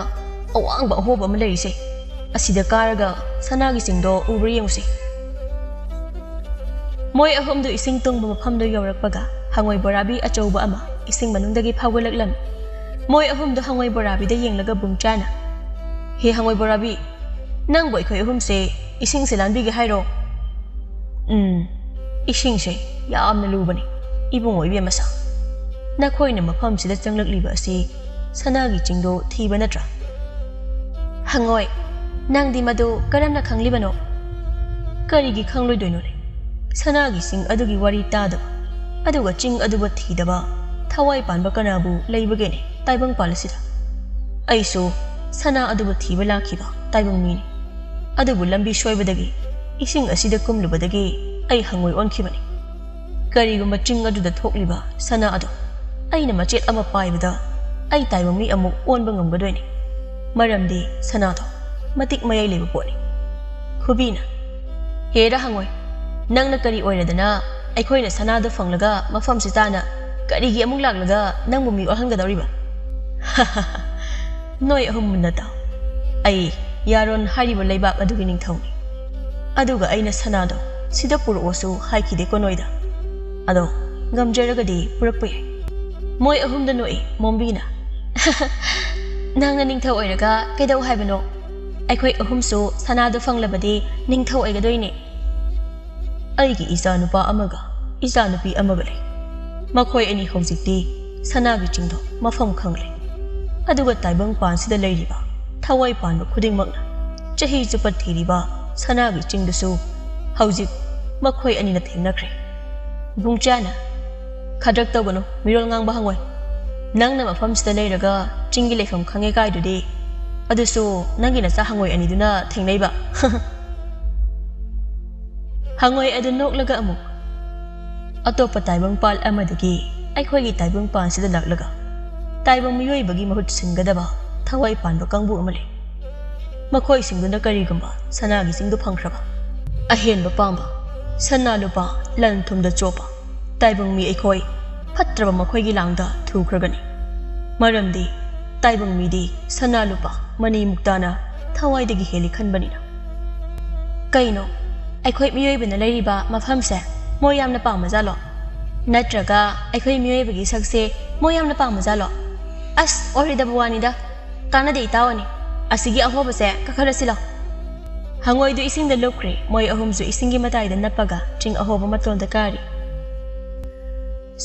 ꯑꯋꯥꯡꯕ ꯑꯍꯣꯕ ꯑꯃ ꯂꯩꯔꯤꯁꯦ, ꯑꯁꯤꯗ ꯀꯥꯔꯒ ꯁꯅꯥꯒꯤ ꯆꯤꯡꯗꯣ ꯎꯕ꯭ꯔꯥ ꯌꯦꯡꯉꯨꯁꯦ꯫ ꯃꯣꯏ ꯑꯍꯨꯝꯗꯨ ꯏꯁꯤꯡ ꯇꯨꯡꯕ ꯃꯐꯝꯗꯨ ꯌꯧꯔꯛꯄꯒ ꯍꯉꯣꯏ ꯕꯣꯔꯥꯕꯤ ꯑꯆꯧꯕ ꯑꯃ ꯏꯁꯤꯡ ꯃꯅꯨꯡꯗꯒꯤ ꯐꯥꯎꯒꯠꯂꯛꯂꯝꯃꯤ꯫ ꯃꯣꯏ ꯑꯍꯨꯝꯗꯨ ꯍꯉꯣꯏ ꯕꯣꯔꯥꯕꯤꯗ ꯌꯦꯡꯂꯒ ꯕꯨꯡꯆꯥꯅ, "ꯍꯦ ꯍꯉꯣꯏ ꯕꯣꯔꯥꯕꯤ, ꯅꯪꯕꯨ ꯑꯩꯈꯣꯏ ꯑꯍꯨꯝꯁꯦ ꯏꯁꯤꯡꯁꯦ ꯂꯥꯟꯕꯤꯒꯦ ꯍꯥꯏꯔꯣ?" "ꯎꯝ, ꯏꯁꯤꯡꯁꯦ ꯌꯥꯝꯅ ꯂꯨꯕꯅꯤ, ꯏꯕꯨꯡꯉꯣ ꯏꯕꯦꯝꯃ ꯁꯥ꯫ ꯅꯈꯣꯏꯅ ꯃꯐꯝꯁꯤꯗ ꯆꯪꯂꯛꯂꯤꯕ ꯑꯁꯤ ꯁꯅꯥꯒꯤ ꯆꯤꯡꯗꯣ ꯊꯤꯕ ꯅꯠꯇ꯭ꯔꯥ?" "ꯍꯉꯣꯏ, ꯅꯪꯗꯤ ꯃꯗꯨ ꯀꯔꯝꯅ ꯈꯪꯂꯤꯕꯅꯣ?" "ꯀꯔꯤꯒꯤ ꯈꯪꯂꯣꯏꯗꯣꯏꯅꯣꯅꯦ? ꯁꯅꯥꯒꯤ ꯆꯤꯡ ꯑꯗꯨꯒꯤ ꯋꯥꯔꯤ ꯇꯥꯗꯕ, ꯑꯗꯨꯒ ꯆꯤꯡ ꯑꯗꯨꯕꯨ ꯊꯤꯗꯕ ꯊꯋꯥꯏ ꯄꯥꯟꯕ ꯀꯅꯥꯕꯨ ꯂꯩꯕꯒꯦꯅꯦ ꯇꯥꯏꯕꯪꯄꯥꯜ ꯑꯁꯤꯗ? ꯑꯩꯁꯨ ꯁꯅꯥ ꯑꯗꯨꯕꯨ ꯊꯤꯕ ꯂꯥꯛꯈꯤꯕ ꯇꯥꯏꯕꯪ ꯃꯤꯅꯤ꯫ ꯑꯗꯨꯕꯨ ꯂꯝꯕꯤ ꯁꯣꯏꯕꯗꯒꯤ, ꯏꯁꯤꯡ ꯑꯁꯤꯗ ꯀꯨꯝꯂꯨꯕꯗꯒꯤ ꯑꯩ ꯍꯉꯣꯏ ꯑꯣꯟꯈꯤꯕꯅꯤ꯫ ꯀꯔꯤꯒꯨꯝꯕ ꯆꯤꯡ ꯑꯗꯨꯗ ꯊꯣꯛꯂꯤꯕ ꯁꯅꯥ ꯑꯗꯣ ꯑꯩꯅ ꯃꯆꯦꯠ ꯑꯃ ꯄꯥꯏꯕꯗ, ꯑꯩ ꯇꯥꯏꯕꯪ ꯃꯤ ꯑꯃꯨꯛ ꯑꯣꯟꯕ ꯉꯝꯒꯗꯣꯏꯅꯤ꯫ ꯃꯔꯝꯗꯤ ꯁꯅꯥꯗꯣ ꯃꯇꯤꯛ ꯃꯌꯥꯏ ꯂꯩꯕ ꯄꯣꯠꯅꯤ꯫" ꯈꯨꯕꯤꯅ, "ꯍꯦꯔꯥ ꯍꯉꯣꯏ, ꯅꯪꯅ ꯀꯔꯤ ꯑꯣꯏꯔꯗꯅ ꯑꯩꯈꯣꯏꯅ ꯁꯅꯥꯗꯣ ꯐꯪꯂꯒ ꯃꯐꯝꯁꯤ ꯇꯥꯅ ꯀꯔꯤꯒꯤ ꯑꯃꯨꯛ ꯂꯥꯛꯂꯒ ꯅꯪꯕꯨ ꯃꯤ ꯑꯣꯜꯍꯟꯒꯗꯧꯔꯤꯕ?" "ꯅꯣꯏ ꯑꯍꯨꯝ ꯃꯨꯟꯅ ꯇꯥꯎ꯫ ꯑꯩ ꯌꯥꯔꯣꯟ ꯍꯥꯏꯔꯤꯕ ꯂꯩꯕꯥꯛ ꯑꯗꯨꯒꯤ ꯅꯤꯡꯊꯧꯅꯤ꯫ ꯑꯗꯨꯒ ꯑꯩꯅ ꯁꯅꯥꯗꯣ ꯁꯤꯗ ꯄꯨꯔꯛꯑꯣꯁꯨ ꯍꯥꯏꯈꯤꯗꯦꯀꯣ ꯅꯣꯏꯗ꯫ ꯑꯗꯣ ꯉꯝꯖꯔꯒꯗꯤ ꯄꯨꯔꯛꯄ ꯌꯥꯏ꯫" ꯃꯣꯏ ꯑꯍꯨꯝꯗ ꯅꯣꯛꯏ ꯃꯣꯝꯕꯤꯅ꯫ "ꯅꯪꯅ ꯅꯤꯡꯊꯧ ꯑꯣꯏꯔꯒ ꯀꯩꯗꯧ ꯍꯥꯏꯕꯅꯣ? ꯑꯩꯈꯣꯏ ꯑꯍꯨꯝꯁꯨ ꯁꯅꯥꯗꯣ ꯐꯪꯂꯕꯗꯤ ꯅꯤꯡꯊꯧ ꯑꯣꯏꯒꯗꯣꯏꯅꯦ꯫" "ꯑꯩꯒꯤ ꯏꯆꯥꯅꯨꯄꯥ ꯑꯃꯒ ꯏꯆꯥꯅꯨꯄꯤ ꯑꯃꯒ ꯂꯩ꯫ ꯃꯈꯣꯏ ꯑꯅꯤ ꯍꯧꯖꯤꯛꯇꯤ ꯁꯅꯥꯒꯤ ꯆꯤꯡꯗꯣ ꯃꯐꯝ ꯈꯪꯂꯦ꯫ ꯑꯗꯨꯒ ꯇꯥꯏꯕꯪꯄꯥꯟꯁꯤꯗ ꯂꯩꯔꯤꯕ ꯊꯋꯥꯏ ꯄꯥꯟꯕ ꯈꯨꯗꯤꯡꯃꯛꯅ ꯆꯍꯤ ꯆꯨꯞꯄ ꯊꯤꯔꯤꯕ ꯁꯅꯥꯒꯤ ꯆꯤꯡꯗꯨꯁꯨ ꯍꯧꯖꯤꯛ ꯃꯈꯣꯏ ꯑꯅꯤꯅ ꯊꯦꯡꯅꯈ꯭ꯔꯦ꯫" ꯕꯨꯡꯆꯥꯅ, "ꯈꯗ꯭ꯔꯛ ꯇꯧꯒꯅꯨ, ꯃꯤꯔꯣꯜ ꯉꯥꯡꯕ ꯍꯉꯣꯏ꯫ ꯅꯪꯅ ꯃꯐꯝꯁꯤꯗ ꯂꯩꯔꯒ ꯆꯤꯡꯒꯤ ꯂꯩꯐꯝ ꯈꯪꯉꯦ ꯀꯥꯏꯗꯨꯗꯤ, ꯑꯗꯨꯁꯨ ꯅꯪꯒꯤ ꯅꯆꯥ ꯍꯉꯣꯏ ꯑꯅꯤꯗꯨꯅ ꯊꯦꯡꯅꯩꯕ꯫" ꯍꯉꯣꯏ ꯑꯗꯨ ꯅꯣꯛꯂꯒ ꯑꯃꯨꯛ, "ꯑꯇꯣꯞꯄ ꯇꯥꯏꯕꯪꯄꯥꯜ ꯑꯃꯗꯒꯤ ꯑꯩꯈꯣꯏꯒꯤ ꯇꯥꯏꯕꯪꯄꯥꯜꯁꯤꯗ ꯂꯥꯛꯂꯒ ꯇꯥꯏꯕꯪ ꯃꯤꯑꯣꯏꯕꯒꯤ ꯃꯍꯨꯠ ꯁꯤꯟꯒꯗꯕ ꯊꯋꯥꯏ ꯄꯥꯟꯕ ꯀꯥꯡꯕꯨ ꯑꯃ ꯂꯩ꯫ ꯃꯈꯣꯏꯁꯤꯡꯗꯨꯅ ꯀꯔꯤꯒꯨꯝꯕ ꯁꯅꯥꯒꯤ ꯆꯤꯡꯗꯨ ꯐꯪꯈ꯭ꯔꯕ, ꯑꯍꯦꯟꯕ ꯄꯥꯝꯕ, ꯁꯅꯥ ꯂꯨꯄꯥ, ꯂꯟ ꯊꯨꯝꯗ ꯆꯣꯞꯄ ꯇꯥꯏꯕꯪ ꯃꯤ ꯑꯩꯈꯣꯏ ꯐꯠꯇ꯭ꯔꯕ ꯃꯈꯣꯏꯒꯤ ꯂꯥꯡꯗ ꯊꯨꯈ꯭ꯔꯒꯅꯤ꯫ ꯃꯔꯝꯗꯤ ꯇꯥꯏꯕꯪ ꯃꯤꯗꯤ ꯁꯅꯥ ꯂꯨꯄꯥ, ꯃꯅꯤ ꯃꯨꯛꯇꯥꯅ ꯊꯋꯥꯏꯗꯒꯤ ꯍꯦꯜꯂꯤ ꯈꯟꯕꯅꯤꯅ꯫ ꯀꯩꯅꯣ, ꯑꯩꯈꯣꯏ ꯃꯤꯑꯣꯏꯕꯅ ꯂꯩꯔꯤꯕ ꯃꯐꯝꯁꯦ ꯃꯣꯏ ꯌꯥꯝꯅ ꯄꯥꯝꯃꯖꯥꯠꯂꯣ? ꯅꯠꯇ꯭ꯔꯒ ꯑꯩꯈꯣꯏ ꯃꯤꯑꯣꯏꯕꯒꯤ ꯁꯛꯁꯦ ꯃꯣꯏ ꯌꯥꯝꯅ ꯄꯥꯝꯃꯖꯥꯠꯂꯣ? ꯑꯁ, ꯑꯣꯏꯔꯣꯏꯗꯕ ꯋꯥꯅꯤꯗ꯫ ꯀꯥꯟꯅꯗꯦ ꯏꯇꯥꯎ ꯑꯅꯤ, ꯑꯁꯤꯒꯤ ꯑꯍꯣꯕꯁꯦ ꯀꯥꯈꯠꯂꯁꯤꯂꯣ꯫ ꯍꯉꯣꯏꯗꯨ ꯏꯁꯤꯡꯗ ꯂꯨꯞꯈ꯭ꯔꯦ꯫ ꯃꯣꯏ ꯑꯍꯨꯝꯁꯨ ꯏꯁꯤꯡꯒꯤ ꯃꯇꯥꯏꯗ ꯅꯞꯄꯒ ꯆꯤꯡ ꯑꯍꯣꯕ ꯃꯇꯣꯟꯗ ꯀꯥꯔꯤ꯫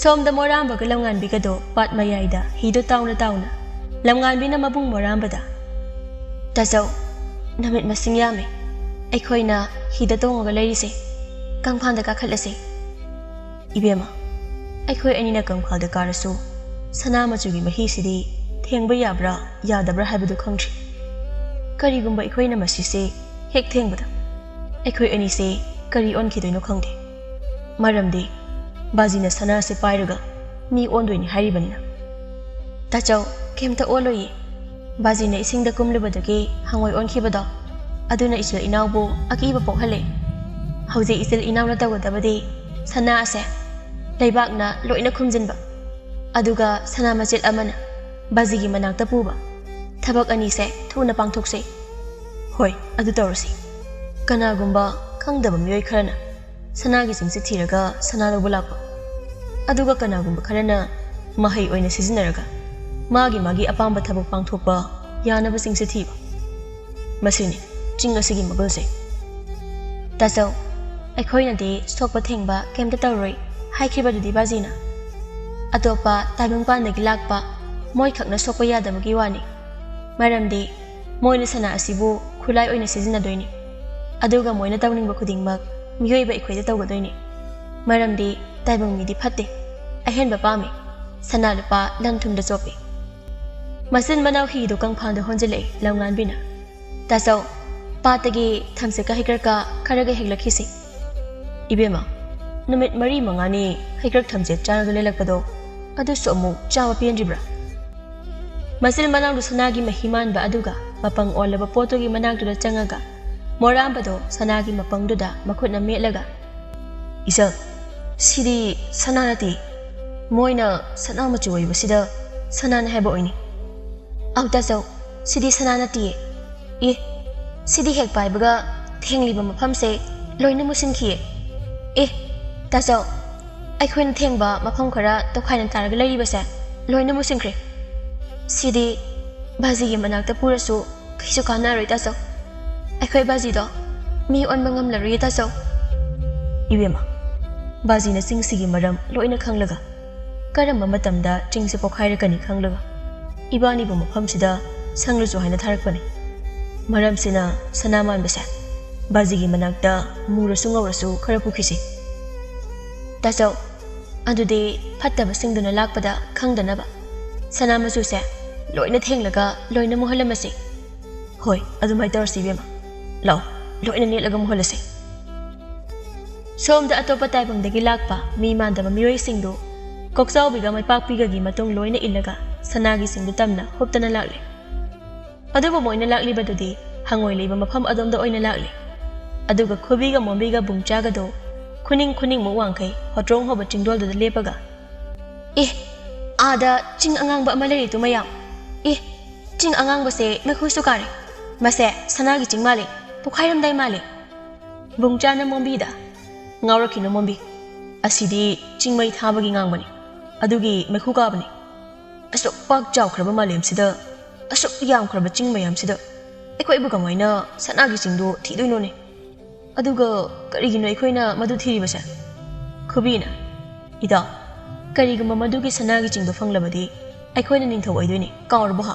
ꯁꯣꯝꯗ ꯃꯣꯔꯥꯝꯕꯒ ꯂꯝꯉꯥꯟꯕꯤꯒꯗꯣ ꯄꯥꯠ ꯃꯌꯥꯏꯗ ꯍꯤꯗꯣ ꯇꯥꯎꯅ ꯇꯥꯎꯅ꯫ ꯂꯝꯉꯥꯟꯕꯤꯅ ꯃꯕꯨꯡ ꯃꯣꯔꯥꯝꯕꯗ, "ꯇꯥꯆꯧ, ꯅꯨꯃꯤꯠ ꯃꯁꯤꯡ ꯌꯥꯝꯃꯦ꯫ ꯑꯩꯈꯣꯏꯅ ꯍꯤꯗ ꯇꯣꯡꯉꯒ ꯂꯩꯔꯤꯁꯦ꯫ ꯀꯪꯐꯥꯟꯗ ꯀꯥꯈꯠꯂꯁꯦ꯫" "ꯏꯕꯦꯝꯃ, ꯑꯩꯈꯣꯏ ꯑꯅꯤꯅ ꯀꯪꯐꯥꯜꯗ ꯀꯥꯔꯁꯨ ꯁꯅꯥ ꯃꯆꯨꯒꯤ ꯃꯍꯤꯁꯤꯗꯤ ꯊꯦꯡꯕ ꯌꯥꯕ꯭ꯔꯥ ꯌꯥꯗꯕ꯭ꯔꯥ ꯍꯥꯏꯕꯗꯨ ꯈꯪꯗ꯭ꯔꯤ꯫ ꯀꯔꯤꯒꯨꯝꯕ ꯑꯩꯈꯣꯏꯅ ꯃꯁꯤꯁꯦ ꯍꯦꯛ ꯊꯦꯡꯕꯗ ꯑꯩꯈꯣꯏ ꯑꯅꯤꯁꯦ ꯀꯔꯤ ꯑꯣꯟꯈꯤꯗꯣꯏꯅꯣ ꯈꯪꯗꯦ꯫ ꯃꯔꯝꯗꯤ ꯕꯥꯖꯤꯅ ꯁꯅꯥꯁꯦ ꯄꯥꯏꯔꯒ ꯃꯤ ꯑꯣꯟꯗꯣꯏꯅꯤ ꯍꯥꯏꯔꯤꯕꯅꯤꯅ꯫" "ꯇꯥꯆꯧ, ꯀꯩꯝꯇ ꯑꯣꯜꯂꯣꯏꯌꯦ꯫ ꯕꯥꯖꯤꯅ ꯏꯁꯤꯡꯗ ꯀꯨꯝꯂꯨꯕꯗꯒꯤ ꯍꯉꯣꯏ ꯑꯣꯟꯈꯤꯕꯗꯣ, ꯑꯗꯨꯅ ꯏꯆꯤꯜ ꯏꯅꯥꯎꯕꯨ ꯑꯀꯤꯕ ꯄꯣꯛꯍꯜꯂꯦ꯫ ꯍꯧꯖꯤꯛ ꯏꯆꯤꯜ ꯏꯅꯥꯎꯅ ꯇꯧꯒꯗꯕꯗꯤ ꯁꯅꯥ ꯑꯁꯦ ꯂꯩꯕꯥꯛꯅ ꯂꯣꯏꯅ ꯈꯨꯝꯖꯤꯟꯕ, ꯑꯗꯨꯒ ꯁꯅꯥ ꯃꯆꯦꯠ ꯑꯃꯅ ꯕꯥꯖꯤꯒꯤ ꯃꯅꯥꯛꯇ ꯄꯨꯕ꯫ ꯊꯕꯛ ꯑꯅꯤꯁꯦ ꯊꯨꯅ ꯄꯥꯡꯊꯣꯛꯁꯦ꯫" "ꯍꯣꯏ, ꯑꯗꯨ ꯇꯧꯔꯁꯤ꯫ ꯀꯅꯥꯒꯨꯝꯕ ꯈꯪꯗꯕ ꯃꯤꯑꯣꯏ ꯈꯔꯅ ꯁꯅꯥꯒꯤ ꯆꯤꯡꯁꯦ ꯊꯤꯔꯒ ꯁꯅꯥ ꯂꯧꯕ ꯂꯥꯛꯄ, ꯑꯗꯨꯒ ꯀꯅꯥꯒꯨꯝꯕ ꯈꯔꯅ ꯃꯍꯩ ꯑꯣꯏꯅ ꯁꯤꯖꯤꯟꯅꯔꯒ ꯃꯥꯒꯤ ꯃꯥꯒꯤ ꯑꯄꯥꯝꯕ ꯊꯕꯛ ꯄꯥꯡꯊꯣꯛꯄ ꯌꯥꯅꯕ ꯆꯤꯡꯁꯦ ꯊꯤꯕ꯫ ꯃꯁꯤꯅꯤ ꯆꯤꯡ ꯑꯁꯤꯒꯤ ꯃꯒꯨꯟꯁꯦ꯫" "ꯇꯥꯆꯧ, ꯑꯩꯈꯣꯏꯅꯗꯤ ꯁꯣꯛꯄ ꯊꯦꯡꯕ ꯀꯩꯝꯇ ꯇꯧꯔꯣꯏ ꯍꯥꯏꯈꯤꯕꯗꯨꯗꯤ ꯕꯥꯖꯤꯅ꯫ ꯑꯇꯣꯞꯄ ꯇꯥꯏꯕꯪꯄꯥꯟꯗꯒꯤ ꯂꯥꯛꯄ ꯃꯣꯏꯈꯛꯅ ꯁꯣꯛꯄ ꯌꯥꯗꯕꯒꯤ ꯋꯥꯅꯤ꯫ ꯃꯔꯝꯗꯤ ꯃꯣꯏꯅ ꯁꯅꯥ ꯑꯁꯤꯕꯨ ꯈꯨꯠꯂꯥꯏ ꯑꯣꯏꯅ ꯁꯤꯖꯤꯟꯅꯗꯣꯏꯅꯤ꯫ ꯑꯗꯨꯒ ꯃꯣꯏꯅ ꯇꯧꯅꯤꯡꯕ ꯈꯨꯗꯤꯡꯃꯛ ꯃꯤꯑꯣꯏꯕ ꯑꯩꯈꯣꯏꯗ ꯇꯧꯒꯗꯣꯏꯅꯤ꯫ ꯃꯔꯝꯗꯤ ꯇꯥꯏꯕꯪ ꯃꯤꯗꯤ ꯐꯠꯇꯦ, ꯑꯍꯦꯟꯕ ꯄꯥꯝꯃꯤ, ꯁꯅꯥ ꯂꯨꯄꯥ ꯂꯟ ꯊꯨꯝꯗ ꯆꯣꯞꯄꯤ꯫" ꯃꯆꯤꯟ ꯃꯅꯥꯎ ꯍꯤꯗꯨ ꯀꯪꯐꯥꯟꯗ ꯍꯣꯟꯖꯤꯜꯂꯛꯏ ꯂꯝꯉꯥꯟꯕꯤꯅ꯫ "ꯇꯥꯆꯧ, ꯄꯥꯠꯇꯒꯤ ꯊꯝꯆꯦꯠꯀ ꯍꯩꯀ꯭ꯔꯛꯀ ꯈꯔꯒ ꯍꯦꯛꯂꯛꯈꯤꯁꯤ꯫" "ꯏꯕꯦꯝꯃ, ꯅꯨꯃꯤꯠ ꯃꯔꯤ ꯃꯉꯥꯅꯤ ꯍꯩꯀ꯭ꯔꯛ ꯊꯝꯆꯦꯠ ꯆꯥꯔꯒ ꯂꯦꯜꯂꯛꯄꯗꯣ, ꯑꯗꯨꯁꯨ ꯑꯃꯨꯛ ꯆꯥꯕ ꯄꯦꯟꯗ꯭ꯔꯤꯕ꯭ꯔꯥ?" ꯃꯆꯤꯟ ꯃꯅꯥꯎꯗꯨ ꯁꯅꯥꯒꯤ ꯃꯍꯤ ꯃꯥꯟꯕ ꯑꯗꯨꯒ ꯃꯄꯪ ꯑꯣꯜꯂꯕ ꯄꯣꯠꯇꯨꯒꯤ ꯃꯅꯥꯛꯇꯨꯗ ꯆꯪꯉꯒ ꯃꯣꯔꯥꯝꯕꯗꯣ ꯁꯅꯥꯒꯤ ꯃꯄꯪꯗꯨꯗ ꯃꯈꯨꯠꯅ ꯃꯦꯠꯂꯒ, "ꯏꯆꯜ, ꯁꯤꯗꯤ ꯁꯅꯥ ꯅꯠꯇꯦ꯫ ꯃꯣꯏꯅ ꯁꯅꯥ ꯃꯆꯨ ꯑꯣꯏꯕꯁꯤꯗ ꯁꯅꯥꯅꯤ ꯍꯥꯏꯕ ꯑꯣꯏꯅꯤ꯫" "ꯑꯧ ꯇꯥꯆꯧ, ꯁꯤꯗꯤ ꯁꯅꯥ ꯅꯠꯇꯤꯌꯦ꯫ ꯑꯦ, ꯁꯤꯗꯤ ꯍꯦꯛ ꯄꯥꯏꯕꯒ ꯊꯦꯡꯂꯤꯕ ꯃꯐꯝꯁꯦ ꯂꯣꯏꯅ ꯃꯨꯁꯤꯟꯈꯤꯌꯦ꯫ ꯑꯦ, ꯇꯥꯆꯧ, ꯑꯩꯈꯣꯏꯅ ꯊꯦꯡꯕ ꯃꯐꯝ ꯈꯔ ꯇꯣꯈꯥꯏꯅ ꯇꯥꯔꯒ ꯂꯩꯔꯤꯕꯁꯦ ꯂꯣꯏꯅ ꯃꯨꯁꯤꯟꯈ꯭ꯔꯦ꯫ ꯁꯤꯗꯤ ꯕꯥꯖꯤꯒꯤ ꯃꯅꯥꯛꯇ ꯄꯨꯔꯁꯨ ꯀꯩꯁꯨ ꯀꯥꯟꯅꯔꯣꯏ ꯇꯥꯆꯧ꯫ ꯑꯩꯈꯣꯏ ꯕꯥꯖꯤꯗꯣ ꯃꯤ ꯑꯣꯟꯕ ꯉꯝꯂꯔꯣꯏꯌꯦ ꯇꯥꯆꯧ꯫" "ꯏꯕꯦꯝꯃ, ꯕꯥꯖꯤꯅ ꯆꯤꯡꯁꯤꯒꯤ ꯃꯔꯝ ꯂꯣꯏꯅ ꯈꯪꯂꯒ, ꯀꯔꯝꯕ ꯃꯇꯝꯗ ꯆꯤꯡꯁꯤ ꯄꯣꯈꯥꯏꯔꯛꯀꯅꯤ ꯈꯪꯂꯒ, ꯏꯕꯥꯅꯤꯕꯨ ꯃꯐꯝꯁꯤꯗ ꯁꯪꯂꯨꯆꯣ ꯍꯥꯏꯅ ꯊꯥꯔꯛꯄꯅꯤ꯫ ꯃꯔꯝꯁꯤꯅ ꯁꯅꯥ ꯃꯥꯟꯕꯁꯦ ꯕꯥꯖꯤꯒꯤ ꯃꯅꯥꯛꯇ ꯃꯨꯔꯁꯨ ꯉꯧꯔꯁꯨ ꯈꯔ ꯄꯨꯈꯤꯁꯤ꯫ ꯇꯥꯆꯧ, ꯑꯗꯨꯗꯤ ꯐꯠꯇꯕꯁꯤꯡꯗꯨꯅ ꯂꯥꯛꯄꯗ ꯈꯪꯗꯅꯕ ꯁꯅꯥ ꯃꯆꯨꯁꯦ ꯂꯣꯏꯅ ꯊꯦꯡꯂꯒ ꯂꯣꯏꯅ ꯃꯨꯍꯜꯂꯝꯃꯁꯤ꯫" "ꯍꯣꯏ, ꯑꯗꯨꯃꯥꯏꯅ ꯇꯧꯔꯁꯤ ꯏꯕꯦꯝꯃ꯫ ꯂꯥꯛꯑꯣ, ꯂꯣꯏꯅ ꯅꯦꯠꯂꯒ ꯃꯨꯍꯜꯂꯁꯤ꯫" ꯁꯣꯝꯗ ꯑꯇꯣꯞꯄ ꯇꯥꯏꯕꯪꯗꯒꯤ ꯂꯥꯛꯄ ꯃꯤ ꯃꯥꯟꯗꯕ ꯃꯤꯑꯣꯏꯁꯤꯡꯗꯨ ꯀꯣꯛꯆꯥꯎꯕꯤꯒ ꯃꯩꯄꯥꯛꯄꯤꯒꯒꯤ ꯃꯇꯨꯡ ꯂꯣꯏꯅ ꯏꯜꯂꯒ ꯁꯅꯥꯒꯤ ꯆꯤꯡꯗꯨ ꯇꯝꯅ ꯍꯨꯞꯇꯅ ꯂꯥꯛꯂꯤ꯫ ꯑꯗꯨꯕꯨ ꯃꯣꯏꯅ ꯂꯥꯛꯂꯤꯕꯗꯨꯗꯤ ꯍꯪꯉꯣꯏ ꯂꯩꯕ ꯃꯐꯝ ꯑꯗꯣꯝꯗ ꯑꯣꯏꯅ ꯂꯥꯛꯂꯤ꯫ ꯑꯗꯨꯒ ꯈꯨꯕꯤꯒ ꯃꯣꯝꯕꯤꯒ ꯕꯨꯡꯆꯥꯒꯗꯣ ꯈꯨꯅꯤꯡ ꯈꯨꯅꯤꯡꯃꯨꯛ ꯋꯥꯡꯈꯩ ꯍꯣꯇ꯭ꯔꯣꯡ ꯍꯧꯕ ꯆꯤꯡꯗꯣꯜꯗꯨꯗ ꯂꯦꯞꯄꯒ, "ꯑꯦ, ꯑꯥꯗ ꯆꯤꯡ ꯑꯉꯥꯡꯕ ꯑꯃ ꯂꯩꯔꯤꯗꯨ ꯃꯌꯥꯝ꯫ ꯑꯦ, ꯆꯤꯡ ꯑꯉꯥꯡꯕꯁꯦ ꯃꯩꯈꯨꯁꯨ ꯀꯥꯔꯦ꯫ ꯃꯁꯦ ꯁꯅꯥꯒꯤ ꯆꯤꯡ ꯃꯥꯜꯂꯦ, ꯄꯣꯈꯥꯏꯔꯝꯗꯥꯏ ꯃꯥꯜꯂꯦ꯫" ꯕꯨꯡꯆꯥꯅ ꯃꯣꯝꯕꯤꯗ, "ꯉꯥꯎꯔꯛꯈꯤꯅꯨ ꯃꯣꯝꯕꯤ, ꯑꯁꯤꯗꯤ ꯆꯤꯡ ꯃꯩ ꯊꯥꯕꯒꯤ ꯉꯥꯡꯕꯅꯤ, ꯑꯗꯨꯒꯤ ꯃꯩꯈꯨ ꯀꯥꯕꯅꯤ꯫ ꯑꯁꯨꯛ ꯄꯥꯛ ꯆꯥꯎꯈ꯭ꯔꯕ ꯃꯥꯂꯦꯝꯁꯤꯗ, ꯑꯁꯨꯛ ꯌꯥꯝꯈ꯭ꯔꯕ ꯆꯤꯡ ꯃꯌꯥꯝꯁꯤꯗ ꯑꯩꯈꯣꯏꯕꯨ ꯀꯃꯥꯏꯅ ꯁꯅꯥꯒꯤ ꯆꯤꯡꯗꯣ ꯊꯤꯗꯣꯏꯅꯣꯅꯦ? ꯑꯗꯨꯒ ꯀꯔꯤꯒꯤꯅꯣ ꯑꯩꯈꯣꯏꯅ ꯃꯗꯨ ꯊꯤꯔꯤꯕꯁꯦ?" ꯈꯨꯕꯤꯅ, "ꯏꯇꯥꯎ, ꯀꯔꯤꯒꯨꯝꯕ ꯃꯗꯨꯒꯤ ꯁꯅꯥꯒꯤ ꯆꯤꯡꯗꯣ ꯐꯪꯂꯕꯗꯤ ꯑꯩꯈꯣꯏꯅ ꯅꯤꯡꯊꯧ ꯑꯣꯏꯗꯣꯏꯅꯤ, ꯀꯥꯎꯔꯕꯣ ꯍꯥ?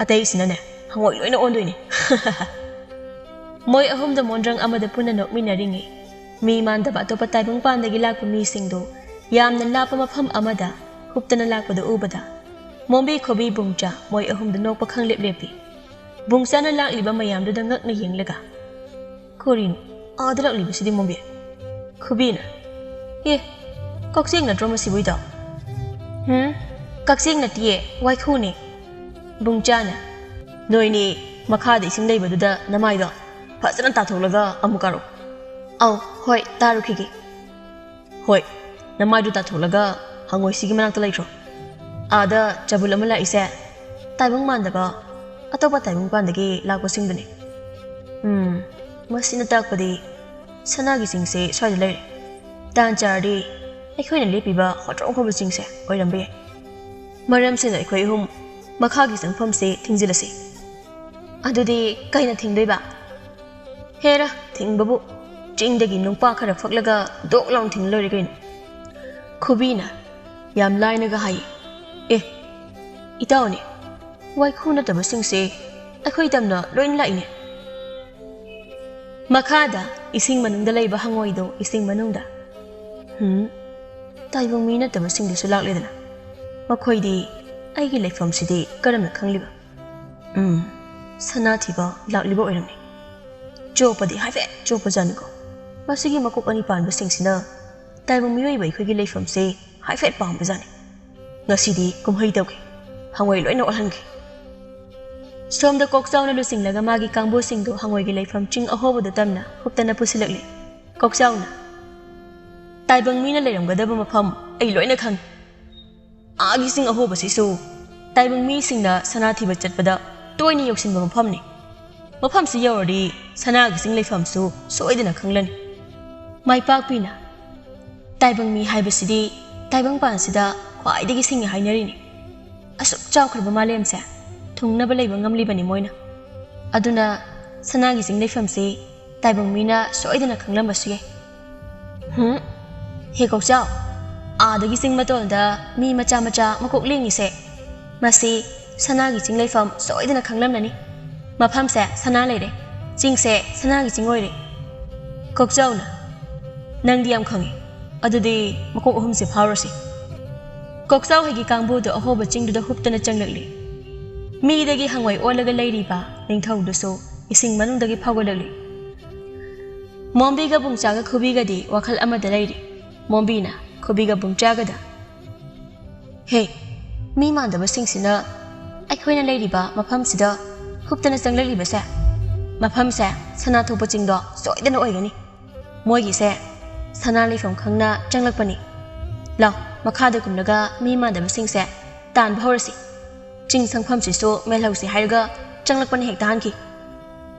ꯑꯇꯩꯁꯤꯅꯅꯦ, ꯍꯪꯉꯣꯏ ꯂꯣꯏꯅ ꯑꯣꯟꯗꯣꯏꯅꯤ꯫" ꯃꯣꯏ ꯑꯍꯨꯝꯗ ꯃꯣꯟꯗ꯭ꯔꯪ ꯑꯃꯗ ꯄꯨꯟꯅ ꯅꯣꯛꯃꯤꯟꯅꯔꯤꯉꯩ, ꯃꯤ ꯃꯥꯟꯗꯕ ꯑꯇꯣꯞꯄ ꯇꯥꯏꯕꯪꯄꯥꯟꯗꯒꯤ ꯂꯥꯛꯄ ꯃꯤꯁꯤꯡꯗꯨ ꯌꯥꯝꯅ ꯂꯥꯞꯄ ꯃꯐꯝ ꯑꯃꯗ ꯍꯨꯞꯇꯅ ꯂꯥꯛꯄꯗꯨ ꯎꯕꯗ, ꯃꯣꯝꯕꯤ, ꯈꯨꯕꯤ, ꯕꯨꯡꯆꯥ ꯃꯣꯏ ꯑꯍꯨꯝꯗꯨ ꯅꯣꯛꯄ ꯈꯪꯂꯦꯞ ꯂꯦꯞꯄꯤ꯫ ꯕꯨꯡꯆꯥꯅ ꯂꯥꯛꯂꯤꯕ ꯃꯌꯥꯝꯗꯨꯗ ꯉꯛꯅ ꯌꯦꯡꯂꯒ, "ꯀꯔꯤꯅꯣ ꯑꯥꯗ ꯂꯥꯛꯂꯤꯕꯁꯤꯗꯤ ꯃꯣꯝꯕꯤ?" ꯈꯨꯕꯤꯅ, "ꯑꯦ, ꯀꯛꯆꯦꯡ ꯅꯠꯇ꯭ꯔꯣ ꯃꯁꯤꯕꯨ ꯏꯇꯥꯎ?" "ꯍꯨꯝ, ꯀꯛꯆꯦꯡ ꯅꯠꯇꯤꯌꯦ, ꯋꯥꯏꯈꯨꯅꯦ꯫ ꯕꯨꯡꯆꯥꯅ, "ꯅꯣꯏꯅꯤ ꯃꯈꯥꯗ ꯏꯁꯤꯡ ꯂꯩꯕꯗꯨꯗ ꯅꯃꯥꯏꯗꯣ ꯐꯖꯅ ꯇꯥꯊꯣꯛꯂꯒ ꯑꯃꯨꯛ ꯀꯥꯔꯛꯑꯣ꯫" "ꯑꯧ, ꯍꯣꯏ, ꯇꯥꯔꯨꯈꯤꯒꯦ꯫" "ꯍꯣꯏ, ꯅꯃꯥꯏꯗꯨ ꯇꯥꯊꯣꯛꯂꯒ ꯍꯪꯉꯣꯏꯁꯤꯒꯤ ꯃꯅꯥꯛꯇ ꯂꯩꯈ꯭ꯔꯣ꯫ ꯑꯥꯗ ꯆꯕꯨꯜ ꯑꯃ ꯂꯥꯛꯏꯁꯦ ꯇꯥꯏꯕꯪ ꯃꯥꯟꯗꯕ ꯑꯇꯣꯞꯄ ꯇꯥꯏꯕꯪ ꯄꯥꯟꯗꯒꯤ ꯂꯥꯛꯄꯁꯤꯡꯗꯨꯅꯤ꯫" "ꯎꯝ, ꯃꯁꯤꯅ ꯇꯥꯛꯄꯗꯤ ꯁꯅꯥꯒꯤ ꯆꯤꯡꯁꯦ ꯁ꯭ꯋꯥꯏꯗ ꯂꯩꯔꯦ꯫ ꯇꯥꯟ ꯆꯥꯔꯗꯤ ꯑꯩꯈꯣꯏꯅ ꯂꯦꯞꯄꯤꯕ ꯍꯣꯇ꯭ꯔꯣꯛ ꯍꯧꯕ ꯆꯤꯡꯁꯦ ꯑꯣꯏꯔꯝꯕ ꯌꯥꯏ꯫ ꯃꯔꯝꯁꯤꯅ ꯑꯩꯈꯣꯏ ꯑꯍꯨꯝ ꯃꯈꯥꯒꯤ ꯆꯪꯐꯝꯁꯦ ꯊꯤꯡꯖꯤꯜꯂꯁꯤ꯫" "ꯑꯗꯨꯗꯤ ꯀꯩꯅ ꯊꯤꯡꯗꯣꯏꯕ?" "ꯍꯦꯔꯥ, ꯊꯤꯡꯕꯕꯨ ꯆꯤꯡꯗꯒꯤ ꯅꯨꯡꯄꯥ ꯈꯔ ꯐꯛꯂꯒ ꯗꯣꯛ ꯂꯥꯎꯅ ꯊꯤꯡ ꯂꯣꯏꯔꯦ ꯀꯩꯅꯣ꯫" ꯈꯨꯕꯤꯅ ꯌꯥꯝ ꯂꯥꯏꯅꯒ ꯍꯥꯏ꯫ "ꯑꯦ, ꯏꯇꯥꯎꯅꯦ, ꯋꯥꯏꯈꯨ ꯅꯠꯇꯕꯁꯤꯡꯁꯦ ꯑꯩꯈꯣꯏ ꯇꯝꯅ ꯂꯣꯏꯅ ꯂꯥꯛꯏꯅꯦ꯫" ꯃꯈꯥꯗ ꯏꯁꯤꯡ ꯃꯅꯨꯡꯗ ꯂꯩꯕ ꯍꯪꯉꯣꯏꯗꯣ ꯏꯁꯤꯡ ꯃꯅꯨꯡꯗ꯫ "ꯍꯨꯝ, ꯇꯥꯏꯕꯪ ꯃꯤ ꯅꯠꯇꯕꯁꯤꯡꯗꯨꯁꯨ ꯂꯥꯛꯂꯦꯗꯅ꯫ ꯃꯈꯣꯏꯗꯤ ꯑꯩꯒꯤ ꯂꯩꯐꯝꯁꯤꯗꯤ ꯀꯔꯝꯅ ꯈꯪꯂꯤꯕ? ꯎꯝ, ꯁꯅꯥ ꯊꯤꯕ ꯂꯥꯛꯂꯤꯕ ꯑꯣꯏꯔꯝꯅꯤ꯫ ꯆꯣꯞꯄꯗꯤ ꯍꯥꯏꯐꯦꯠ ꯆꯣꯞꯄꯖꯥꯠꯅꯤꯀꯣ꯫ ꯃꯁꯤꯒꯤ ꯃꯀꯣꯛ ꯑꯅꯤ ꯄꯥꯟꯕꯁꯤꯡꯁꯤꯅ ꯇꯥꯏꯕꯪ ꯃꯤꯑꯣꯏꯕ ꯑꯩꯈꯣꯏꯒꯤ ꯂꯩꯐꯝꯁꯦ ꯍꯥꯏꯐꯦꯠ ꯄꯥꯝꯕꯖꯥꯠꯅꯤ꯫ ꯉꯁꯤꯗꯤ ꯀꯨꯝꯍꯩ ꯇꯧꯒꯦ, ꯍꯪꯉꯣꯏ ꯂꯣꯏꯅ ꯑꯣꯜꯍꯟꯒꯦ꯫" ꯁꯣꯝꯗ ꯀꯣꯛꯆꯥꯎꯅ ꯂꯨꯆꯤꯡꯂꯒ ꯃꯥꯒꯤ ꯀꯥꯡꯕꯨꯁꯤꯡꯗꯨ ꯍꯪꯉꯣꯏꯒꯤ ꯂꯩꯐꯝ ꯆꯤꯡ ꯑꯍꯣꯕꯗꯨ ꯇꯝꯅ ꯍꯨꯞꯇꯅ ꯄꯨꯁꯤꯜꯂꯛꯂꯤ꯫ ꯀꯣꯛꯆꯥꯎꯅ, "ꯇꯥꯏꯕꯪ ꯃꯤꯅ ꯂꯩꯔꯝꯒꯗꯕ ꯃꯐꯝ ꯑꯩ ꯂꯣꯏꯅ ꯈꯪꯏ꯫ ꯑꯥꯒꯤ ꯆꯤꯡ ꯑꯍꯣꯕꯁꯤꯁꯨ ꯇꯥꯏꯕꯪ ꯃꯤꯁꯤꯡꯅ ꯁꯅꯥ ꯊꯤꯕ ꯆꯠꯄꯗ ꯇꯣꯏꯅ ꯌꯧꯁꯤꯟꯕ ꯃꯐꯝꯅꯤ꯫ ꯃꯐꯝꯁꯤ ꯌꯧꯔꯗꯤ ꯁꯅꯥꯒꯤ ꯆꯤꯡ ꯂꯩꯐꯝꯁꯨ ꯁꯣꯏꯗꯅ ꯈꯪꯂꯅꯤ꯫" ꯃꯥꯏꯄꯥꯛꯄꯤꯅ, "ꯇꯥꯏꯕꯪ ꯃꯤ ꯍꯥꯏꯕꯁꯤꯗꯤ ꯇꯥꯏꯕꯪ ꯄꯥꯟꯁꯤꯗ ꯈ꯭ꯋꯥꯏꯗꯒꯤ ꯁꯤꯡꯉꯤ ꯍꯥꯏꯅꯔꯤꯅꯤ꯫ ꯑꯁꯨꯛ ꯆꯥꯎꯈ꯭ꯔꯕ ꯃꯥꯂꯦꯝꯁꯦ ꯊꯨꯡꯅꯕ ꯂꯩꯕ ꯉꯝꯂꯤꯕꯅꯤ ꯃꯣꯏꯅ꯫ ꯑꯗꯨꯅ ꯁꯅꯥꯒꯤ ꯆꯤꯡ ꯂꯩꯐꯝꯁꯤ ꯇꯥꯏꯕꯪ ꯃꯤꯅ ꯁꯣꯏꯗꯅ ꯈꯪꯂꯝꯕꯁꯨ ꯌꯥꯏ꯫" "ꯍꯨꯝ, ꯍꯦ ꯀꯣꯛꯆꯥꯎ, ꯑꯥꯗꯒꯤ ꯆꯤꯡ ꯃꯇꯣꯟꯗ ꯃꯤ ꯃꯆꯥ ꯃꯆꯥ ꯃꯀꯣꯛ ꯂꯦꯡꯉꯤꯁꯦ, ꯃꯁꯤ ꯁꯅꯥꯒꯤ ꯆꯤꯡ ꯂꯩꯐꯝ ꯁꯣꯏꯗꯅ ꯈꯪꯂꯝꯂꯅꯤ꯫ ꯃꯐꯝꯁꯦ ꯁꯅꯥ ꯂꯩꯔꯦ, ꯆꯤꯡꯁꯦ ꯁꯅꯥꯒꯤ ꯆꯤꯡ ꯑꯣꯏꯔꯦ꯫" ꯀꯣꯛꯆꯥꯎꯅ, "ꯅꯪꯗꯤ ꯌꯥꯝ ꯈꯪꯉꯦ꯫ ꯑꯗꯨꯗꯤ ꯃꯀꯣꯛ ꯑꯍꯨꯝꯁꯦ ꯐꯥꯎꯔꯁꯤ꯫" ꯀꯣꯛꯆꯥꯎ ꯍꯣꯏꯒꯤ ꯀꯥꯡꯕꯨꯗꯨ ꯑꯍꯣꯕ ꯆꯤꯡꯗꯨꯗ ꯍꯨꯞꯇꯅ ꯆꯪꯂꯛꯂꯤ꯫ ꯃꯤꯗꯒꯤ ꯍꯪꯉꯣꯏ ꯑꯣꯜꯂꯒ ꯂꯩꯔꯤꯕ ꯅꯤꯡꯊꯧꯗꯨꯁꯨ ꯏꯁꯤꯡ ꯃꯅꯨꯡꯗꯒꯤ ꯐꯥꯎꯒꯠꯂꯛꯂꯤ꯫ ꯃꯣꯝꯕꯤꯒ ꯕꯨꯡꯆꯥꯒ ꯈꯨꯕꯤꯒꯗꯤ ꯋꯥꯈꯜ ꯑꯃꯗ ꯂꯩꯔꯤ꯫ ꯃꯣꯝꯕꯤꯅ ꯈꯨꯕꯤꯒ ꯕꯨꯡꯆꯥꯒꯗ, "ꯍꯦ, ꯃꯤ ꯃꯥꯟꯗꯕꯁꯤꯡꯁꯤꯅ ꯑꯩꯈꯣꯏꯅ ꯂꯩꯔꯤꯕ ꯃꯐꯝꯁꯤꯗ ꯍꯨꯞꯇꯅ ꯆꯪꯂꯛꯂꯤꯕꯁꯦ, ꯃꯐꯝꯁꯦ ꯁꯅꯥ ꯊꯣꯛꯄ ꯆꯤꯡꯗꯣ ꯁꯣꯏꯗꯅ ꯑꯣꯏꯒꯅꯤ꯫ ꯃꯣꯏꯒꯤꯁꯦ ꯁꯅꯥ ꯂꯩꯐꯝ ꯈꯪꯅ ꯆꯪꯂꯛꯄꯅꯤ꯫ ꯂꯥꯎ, ꯃꯈꯥꯗ ꯀꯨꯝꯂꯒ ꯃꯤ ꯃꯥꯟꯗꯕꯁꯤꯡꯁꯦ ꯇꯥꯟꯕ ꯍꯧꯔꯁꯤ꯫ ꯆꯤꯡ ꯁꯪꯐꯝꯁꯤꯁꯨ ꯃꯦꯜꯍꯧꯁꯤ ꯍꯥꯏꯔꯒ ꯆꯪꯂꯛꯄꯅ ꯍꯦꯛ ꯇꯥꯍꯟꯈꯤ꯫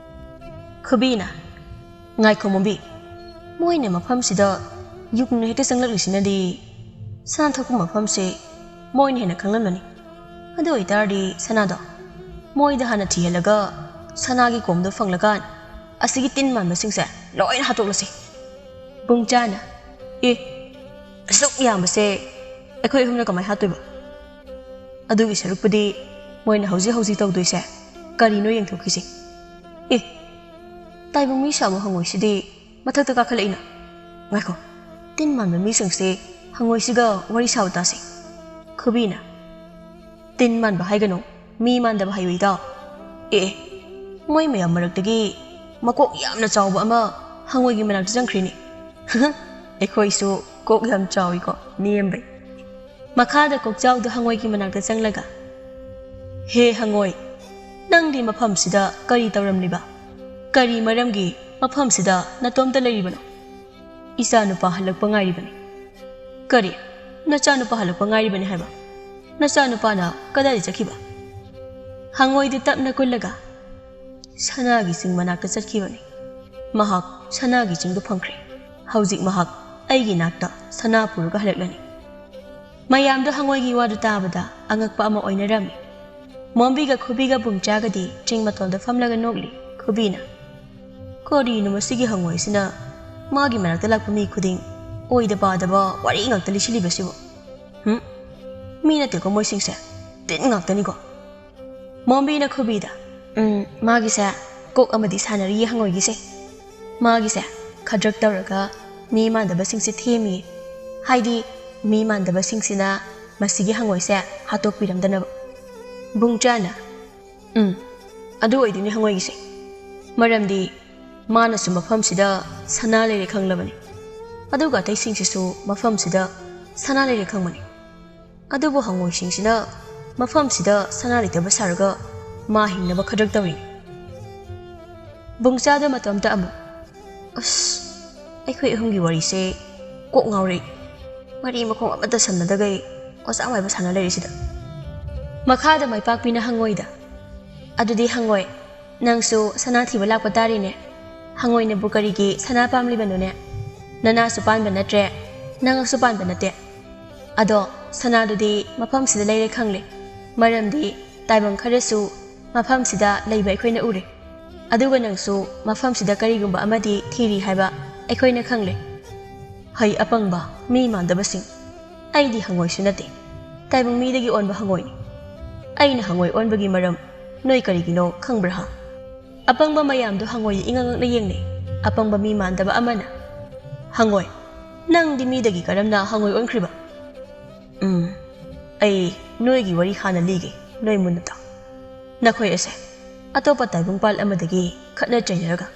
ꯈꯨꯕꯤꯅ, "ꯉꯥꯏꯈꯣ ꯃꯣꯝꯕꯤ, ꯃꯣꯏꯅ ꯃꯐꯝꯁꯤꯗ ꯌꯨꯛꯅ ꯍꯦꯛꯇ ꯆꯪꯂꯛꯂꯤꯁꯤꯅꯗꯤ ꯁꯅꯥ ꯊꯣꯛꯄ ꯃꯐꯝꯁꯦ ꯃꯣꯏꯅ ꯍꯦꯟꯅ ꯈꯪꯂꯝꯂꯅꯤ꯫ ꯑꯗꯨ ꯑꯣꯏꯇꯥꯔꯗꯤ ꯁꯅꯥꯗꯣ ꯃꯣꯏꯗ ꯍꯥꯟꯅ ꯊꯤꯍꯜꯂꯒ ꯁꯅꯥꯒꯤ ꯀꯣꯝꯗꯣ ꯐꯪꯂꯀꯥꯟ ꯑꯁꯤꯒꯤ ꯇꯤꯟ ꯃꯥꯟꯕꯁꯤꯡꯁꯦ ꯂꯣꯏꯅ ꯍꯥꯠꯇꯣꯛꯂꯁꯤ꯫" ꯕꯨꯡꯆꯥꯅ, "ꯑꯦ, ꯑꯁꯨꯛ ꯌꯥꯝꯕꯁꯦ ꯑꯩꯈꯣꯏ ꯑꯍꯨꯝꯅ ꯀꯃꯥꯏꯅ ꯍꯥꯠꯇꯣꯏꯕ? ꯑꯗꯨꯒꯤ ꯁꯔꯨꯛꯄꯨꯗꯤ ꯃꯣꯏꯅ ꯍꯧꯖꯤꯛ ꯍꯧꯖꯤꯛ ꯇꯧꯗꯣꯏꯁꯦ ꯀꯔꯤꯅꯣ ꯌꯦꯡꯊꯣꯛꯈꯤꯁꯤ꯫ ꯑꯦ, ꯇꯥꯏꯕꯪ ꯃꯤ ꯁꯥꯕ ꯍꯪꯉꯣꯏꯁꯤꯗꯤ ꯃꯊꯛꯇ ꯀꯥꯈꯠꯂꯛꯏꯅ꯫ ꯉꯥꯏꯈꯣ, ꯇꯤꯟ ꯃꯥꯟꯕ ꯃꯤꯁꯤꯡꯁꯦ ꯍꯪꯉꯣꯏꯁꯤꯒ ꯋꯥꯔꯤ ꯁꯥꯕ ꯇꯥꯁꯤ꯫" ꯈꯨꯕꯤꯅ, "ꯇꯤꯟ ꯃꯥꯟꯕ ꯍꯥꯏꯒꯅꯨ, ꯃꯤ ꯃꯥꯟꯗꯕ ꯍꯥꯏꯌꯨ ꯏꯇꯥꯎ꯫ ꯑꯦ, ꯃꯣꯏ ꯃꯌꯥꯝ ꯃꯔꯛꯇꯒꯤ ꯃꯀꯣꯛ ꯌꯥꯝꯅ ꯆꯥꯎꯕ ꯑꯃ ꯍꯪꯉꯣꯏꯒꯤ ꯃꯅꯥꯛꯇ ꯆꯪꯈ꯭ꯔꯤꯅꯦ꯫" "ꯑꯩꯈꯣꯏꯁꯨ ꯀꯣꯛ ꯌꯥꯝ ꯆꯥꯎꯏꯀꯣ, ꯅꯦꯝꯕꯩ꯫" ꯃꯈꯥꯗ ꯀꯣꯛꯆꯥꯎꯗꯨ ꯍꯪꯉꯣꯏꯒꯤ ꯃꯅꯥꯛꯇ ꯆꯪꯂꯒ, "ꯍꯦ ꯍꯪꯉꯣꯏ, ꯅꯪꯗꯤ ꯃꯐꯝꯁꯤꯗ ꯀꯔꯤ ꯇꯧꯔꯝꯂꯤꯕ? ꯀꯔꯤ ꯃꯔꯝꯒꯤ ꯃꯐꯝꯁꯤꯗ ꯅꯇꯣꯝꯇ ꯂꯩꯔꯤꯕꯅꯣ?" "ꯏꯆꯥꯅꯨꯄꯥ ꯍꯜꯂꯛꯄ ꯉꯥꯏꯔꯤꯕꯅꯤ꯫" "ꯀꯔꯤ? ꯅꯆꯥꯅꯨꯄꯥ ꯍꯜꯂꯛꯄ ꯉꯥꯏꯔꯤꯕꯅꯤ ꯍꯥꯏꯕ? ꯅꯆꯥꯅꯨꯄꯥꯅ ꯀꯗꯥꯏꯗ ꯆꯠꯈꯤꯕ?" ꯍꯪꯉꯣꯏꯗꯨ ꯇꯞꯅ ꯀꯨꯜꯂꯒ, "ꯁꯅꯥꯒꯤ ꯆꯤꯡ ꯃꯅꯥꯛꯇ ꯆꯠꯈꯤꯕꯅꯤ꯫ ꯃꯍꯥꯛ ꯁꯅꯥꯒꯤ ꯆꯤꯡꯗꯨ ꯐꯪꯈ꯭ꯔꯦ꯫ ꯍꯧꯖꯤꯛ ꯃꯍꯥꯛ ꯑꯩꯒꯤ ꯅꯥꯛꯇ ꯁꯅꯥ ꯄꯨꯔꯒ ꯍꯜꯂꯛꯂꯅꯤ꯫" ꯃꯌꯥꯝꯗꯣ ꯍꯪꯉꯣꯏꯒꯤ ꯋꯥꯗꯨ ꯇꯥꯕꯗ ꯑꯉꯛꯄ ꯑꯃ ꯑꯣꯏꯅꯔꯝꯃꯤ꯫ ꯃꯣꯝꯕꯤꯒ ꯈꯨꯕꯤꯒ ꯕꯨꯡꯆꯥꯒꯗꯤ ꯆꯤꯡ ꯃꯇꯣꯟꯗ ꯐꯝꯂꯒ ꯅꯣꯛꯂꯤ꯫ ꯈꯨꯕꯤꯅ, "ꯀꯔꯤꯅꯣ ꯃꯁꯤꯒꯤ ꯍꯪꯉꯣꯏꯁꯤꯅ ꯃꯥꯒꯤ ꯃꯅꯥꯛꯇ ꯂꯥꯛꯄ ꯃꯤ ꯈꯨꯗꯤꯡ ꯑꯣꯏꯗ ꯄꯥꯗꯕ ꯋꯥꯔꯤ ꯉꯥꯛꯇ ꯂꯤꯁꯤꯜꯂꯤꯕꯁꯤꯕꯨ? ꯍꯨꯝ? ꯃꯤ ꯅꯠꯇꯦꯀꯣ ꯃꯣꯏꯁꯤꯡꯁꯦ, ꯇꯤꯟ ꯉꯥꯛꯇꯅꯤꯀꯣ꯫" ꯃꯣꯝꯕꯤꯅ ꯈꯨꯕꯤꯗ, "ꯎꯝ, ꯃꯥꯒꯤꯁꯦ ꯀꯣꯛ ꯑꯃꯗꯤ ꯁꯥꯟꯅꯔꯤꯌꯦ ꯍꯪꯉꯣꯏꯒꯤꯁꯦ꯫ ꯃꯥꯒꯤꯁꯦ ꯈꯗ꯭ꯔꯛ ꯇꯧꯔꯒ ꯃꯤ ꯃꯥꯟꯗꯕꯁꯤꯡꯁꯦ ꯊꯦꯝꯃꯤꯌꯦ꯫ ꯍꯥꯏꯗꯤ ꯃꯤ ꯃꯥꯟꯗꯕꯁꯤꯡꯁꯤꯅ ꯃꯁꯤꯒꯤ ꯍꯪꯉꯣꯏꯁꯦ ꯍꯥꯠꯇꯣꯛꯄꯤꯔꯝꯗꯅꯕ꯫" ꯕꯨꯡꯆꯥꯅ, "ꯎꯝ, ꯑꯗꯨ ꯑꯣꯏꯗꯣꯏꯅꯤ ꯍꯪꯉꯣꯏꯒꯤꯁꯦ꯫ ꯃꯔꯝꯗꯤ ꯃꯥꯅꯁꯨ ꯃꯐꯝꯁꯤꯗ ꯁꯅꯥ ꯂꯩꯔꯦ ꯈꯪꯂꯕꯅꯤ꯫ ꯑꯗꯨꯒ ꯑꯇꯩꯁꯤꯡꯁꯤꯁꯨ ꯃꯐꯝꯁꯤꯗ ꯁꯅꯥ ꯂꯩꯔꯦ ꯈꯪꯕꯅꯤ꯫ ꯑꯗꯨꯕꯨ ꯍꯪꯉꯣꯏꯁꯤꯡꯁꯤꯅ ꯃꯐꯝꯁꯤꯗ ꯁꯅꯥ ꯂꯩꯇꯕ ꯁꯥꯔꯒ ꯃꯥ ꯍꯤꯡꯅꯕ ꯈꯗ꯭ꯔꯛ ꯇꯧꯔꯤꯅꯤ꯫ ꯕꯨꯡꯆꯥꯗ ꯃꯇꯣꯝꯇ ꯑꯃꯨꯛ, "ꯑꯁ, ꯑꯩꯈꯣꯏ ꯑꯍꯨꯝꯒꯤ ꯋꯥꯔꯤꯁꯦ ꯀꯣꯛ ꯉꯥꯎꯔꯦ꯫ ꯃꯔꯤ ꯃꯈꯣꯡ ꯑꯃꯠꯇ ꯁꯝꯅꯗꯈꯩ ꯑꯣꯖꯥ ꯃꯥꯏꯕ ꯁꯥꯟꯅ ꯂꯩꯔꯤꯁꯤꯗ꯫" ꯃꯈꯥꯗ ꯃꯥꯏꯄꯥꯛꯄꯤꯅ ꯍꯪꯉꯣꯏꯗ, "ꯑꯗꯨꯗꯤ ꯍꯪꯉꯣꯏ, ꯅꯪꯁꯨ ꯁꯅꯥ ꯊꯤꯕ ꯂꯥꯛꯄ ꯇꯥꯔꯦꯅꯦ꯫ ꯍꯪꯉꯣꯏꯅꯕꯨ ꯀꯔꯤꯒꯤ ꯁꯅꯥ ꯄꯥꯝꯂꯤꯕꯅꯣꯅꯦ? ꯅꯅꯥꯁꯨ ꯄꯥꯟꯕ ꯅꯠꯇ꯭ꯔꯦ, ꯅꯉꯛꯁꯨ ꯄꯥꯟꯕ ꯅꯠꯇꯦ꯫ ꯑꯗꯣ ꯁꯅꯥꯗꯨꯗꯤ ꯃꯐꯝꯁꯤꯗ ꯂꯩꯔꯦ ꯈꯪꯂꯦ, ꯃꯔꯝꯗꯤ ꯇꯥꯏꯕꯪ ꯈꯔꯁꯨ ꯃꯐꯝꯁꯤꯗ ꯂꯩꯕ ꯑꯩꯈꯣꯏꯅ ꯎꯔꯦ꯫ ꯑꯗꯨꯒ ꯅꯪꯁꯨ ꯃꯐꯝꯁꯤꯗ ꯀꯔꯤꯒꯨꯝꯕ ꯑꯃꯗꯤ ꯊꯤꯔꯤ ꯍꯥꯏꯕ ꯑꯩꯈꯣꯏꯅ ꯈꯪꯂꯦ꯫" "ꯍꯩ ꯑꯄꯪꯕ, ꯃꯤ ꯃꯥꯟꯗꯕꯁꯤꯡ, ꯑꯩꯗꯤ ꯍꯪꯉꯣꯏꯁꯨ ꯅꯠꯇꯦ, ꯇꯥꯏꯕꯪ ꯃꯤꯗꯒꯤ ꯑꯣꯟꯕ ꯍꯪꯉꯣꯏꯅꯤ꯫ ꯑꯩꯅ ꯍꯪꯉꯣꯏ ꯑꯣꯟꯕꯒꯤ ꯃꯔꯝ ꯅꯣꯏ ꯀꯔꯤꯒꯤꯅꯣ ꯈꯪꯕ꯭ꯔꯥ ꯍꯥ? ꯑꯄꯪꯕ ꯃꯌꯥꯝꯗꯣ ꯍꯪꯉꯣꯏꯗ ꯏꯉꯛ ꯉꯛꯅ ꯌꯦꯡꯅꯩ꯫ ꯑꯄꯪꯕ ꯃꯤ ꯃꯥꯟꯗꯕ ꯑꯃꯅ, 'ꯍꯪꯉꯣꯏ, ꯅꯪꯗꯤ ꯃꯤꯗꯒꯤ ꯀꯔꯝꯅ ꯍꯪꯉꯣꯏ ꯑꯣꯟꯈ꯭ꯔꯤꯕ?'" "ꯎꯝ, ꯑꯩ ꯅꯣꯏꯒꯤ ꯋꯥꯔꯤ ꯍꯥꯟꯅ ꯂꯤꯒꯦ, ꯅꯣꯏ ꯃꯨꯟꯅ ꯇꯥꯎ꯫ ꯅꯈꯣꯏ ꯑꯁꯦ ꯑꯇꯣꯞꯄ ꯇꯥꯏꯕꯪꯄꯥꯜ ꯑꯃꯗꯒꯤ ꯈꯠꯅ ꯆꯩꯅꯔꯒ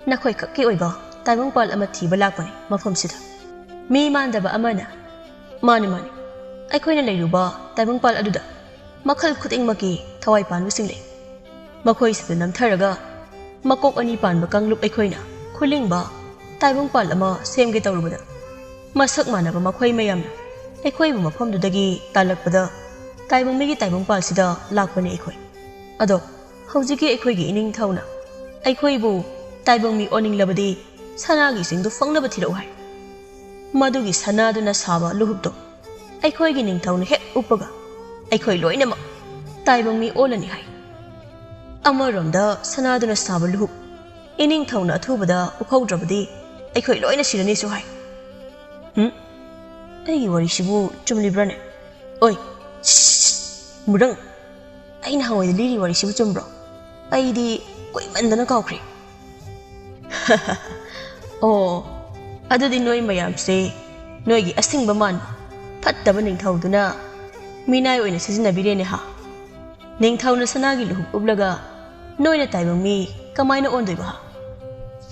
ꯅꯈꯣꯏ ꯈꯛꯀꯤ ꯑꯣꯏꯕ ꯇꯥꯏꯕꯪꯄꯥꯜ ꯑꯃ ꯊꯤꯕ ꯂꯥꯛꯄꯅꯤ ꯃꯐꯝꯁꯤꯗ꯫" ꯃꯤ ꯃꯥꯟꯗꯕ ꯑꯃꯅ, "ꯃꯥꯅꯤ, ꯃꯥꯅꯤ, ꯑꯩꯈꯣꯏꯅ ꯂꯩꯔꯨꯕ ꯇꯥꯏꯕꯪꯄꯥꯜ ꯑꯗꯨꯗ ꯃꯈꯜ ꯈꯨꯗꯤꯡꯃꯛꯀꯤ ꯊꯋꯥꯏ ꯄꯥꯟꯕꯁꯤꯡ ꯂꯩ꯫ ꯃꯈꯣꯏꯁꯤꯡꯗꯨ ꯅꯝꯊꯔꯒ ꯃꯀꯣꯛ ꯑꯅꯤ ꯄꯥꯟꯕ ꯀꯥꯡꯂꯨꯞ ꯑꯩꯈꯣꯏꯅ ꯈꯨꯂꯤꯡꯕ ꯇꯥꯏꯕꯪꯄꯥꯜ ꯑꯃ ꯁꯦꯝꯒꯦ ꯇꯧꯔꯨꯕꯗ, ꯃꯁꯛ ꯃꯥꯟꯅꯕ ꯃꯈꯣꯏ ꯃꯌꯥꯝꯅ ꯑꯩꯈꯣꯏꯕꯨ ꯃꯐꯝꯗꯨꯗꯒꯤ ꯇꯥꯜꯂꯛꯄꯗ, ꯇꯥꯏꯕꯪ ꯃꯤꯒꯤ ꯇꯥꯏꯕꯪꯄꯥꯜꯁꯤꯗ ꯂꯥꯛꯄꯅꯤ ꯑꯩꯈꯣꯏ꯫ ꯑꯗꯣ ꯍꯧꯖꯤꯛꯀꯤ ꯑꯩꯈꯣꯏꯒꯤ ꯏꯅꯤꯡꯊꯧꯅ ꯑꯩꯈꯣꯏꯕꯨ ꯇꯥꯏꯕꯪ ꯃꯤ ꯑꯣꯟꯅꯤꯡꯂꯕꯗꯤ ꯁꯅꯥꯒꯤ ꯆꯤꯡꯗꯨ ꯐꯪꯅꯕ ꯊꯤꯔꯛꯎ ꯍꯥꯏ꯫ ꯃꯗꯨꯒꯤ ꯁꯅꯥꯗꯨꯅ ꯁꯥꯕ ꯂꯨꯍꯨꯞꯇꯣ ꯑꯩꯈꯣꯏꯒꯤ ꯅꯤꯡꯊꯧꯅ ꯍꯦꯛ ꯎꯞꯄꯒ ꯑꯩꯈꯣꯏ ꯂꯣꯏꯅꯃꯛ ꯇꯥꯏꯕꯪ ꯃꯤ ꯑꯣꯜꯂꯅꯤ ꯍꯥꯏ꯫ ꯑꯃꯔꯣꯝꯗ ꯁꯅꯥꯗꯨꯅ ꯁꯥꯕ ꯂꯨꯍꯨꯞ ꯏꯅꯤꯡꯊꯧꯅ ꯑꯊꯨꯕꯗ ꯎꯞꯍꯧꯗ꯭ꯔꯕꯗꯤ ꯑꯩꯈꯣꯏ ꯂꯣꯏꯅ ꯁꯤꯔꯅꯤꯁꯨ ꯍꯥꯏ꯫ ꯍꯨꯝ? ꯑꯩꯒꯤ ꯋꯥꯔꯤꯁꯤꯕꯨ ꯆꯨꯝꯂꯤꯕ꯭ꯔꯥꯅꯦ? ꯑꯣꯏ, ꯁꯤꯁ, ꯃꯨꯔꯪ, ꯑꯩꯅ ꯍꯪꯉꯣꯏꯗ ꯂꯤꯔꯤ ꯋꯥꯔꯤꯁꯤꯕꯨ ꯆꯨꯝꯕ꯭ꯔꯣ? ꯑꯩꯗꯤ ꯀꯨꯏꯃꯟꯗꯅ ꯀꯥꯎꯈ꯭ꯔꯦ꯫" "ꯑꯣ, ꯑꯗꯨꯗꯤ ꯅꯣꯏ ꯃꯌꯥꯝꯁꯦ ꯅꯣꯏꯒꯤ ꯑꯁꯤꯡꯕ ꯃꯥꯟꯕ ꯐꯠꯇꯕ ꯅꯤꯡꯊꯧꯗꯨꯅ ꯃꯤꯅꯥꯏ ꯑꯣꯏꯅ ꯁꯤꯖꯤꯟꯅꯕꯤꯔꯦꯅꯦ ꯍꯥ? ꯅꯤꯡꯊꯧꯅ ꯁꯅꯥꯒꯤ ꯂꯨꯍꯨꯞ ꯎꯞꯂꯒ ꯅꯣꯏꯅ ꯇꯥꯏꯕꯪ ꯃꯤ ꯀꯃꯥꯏꯅ ꯑꯣꯟꯗꯣꯏꯕ ꯍꯥ?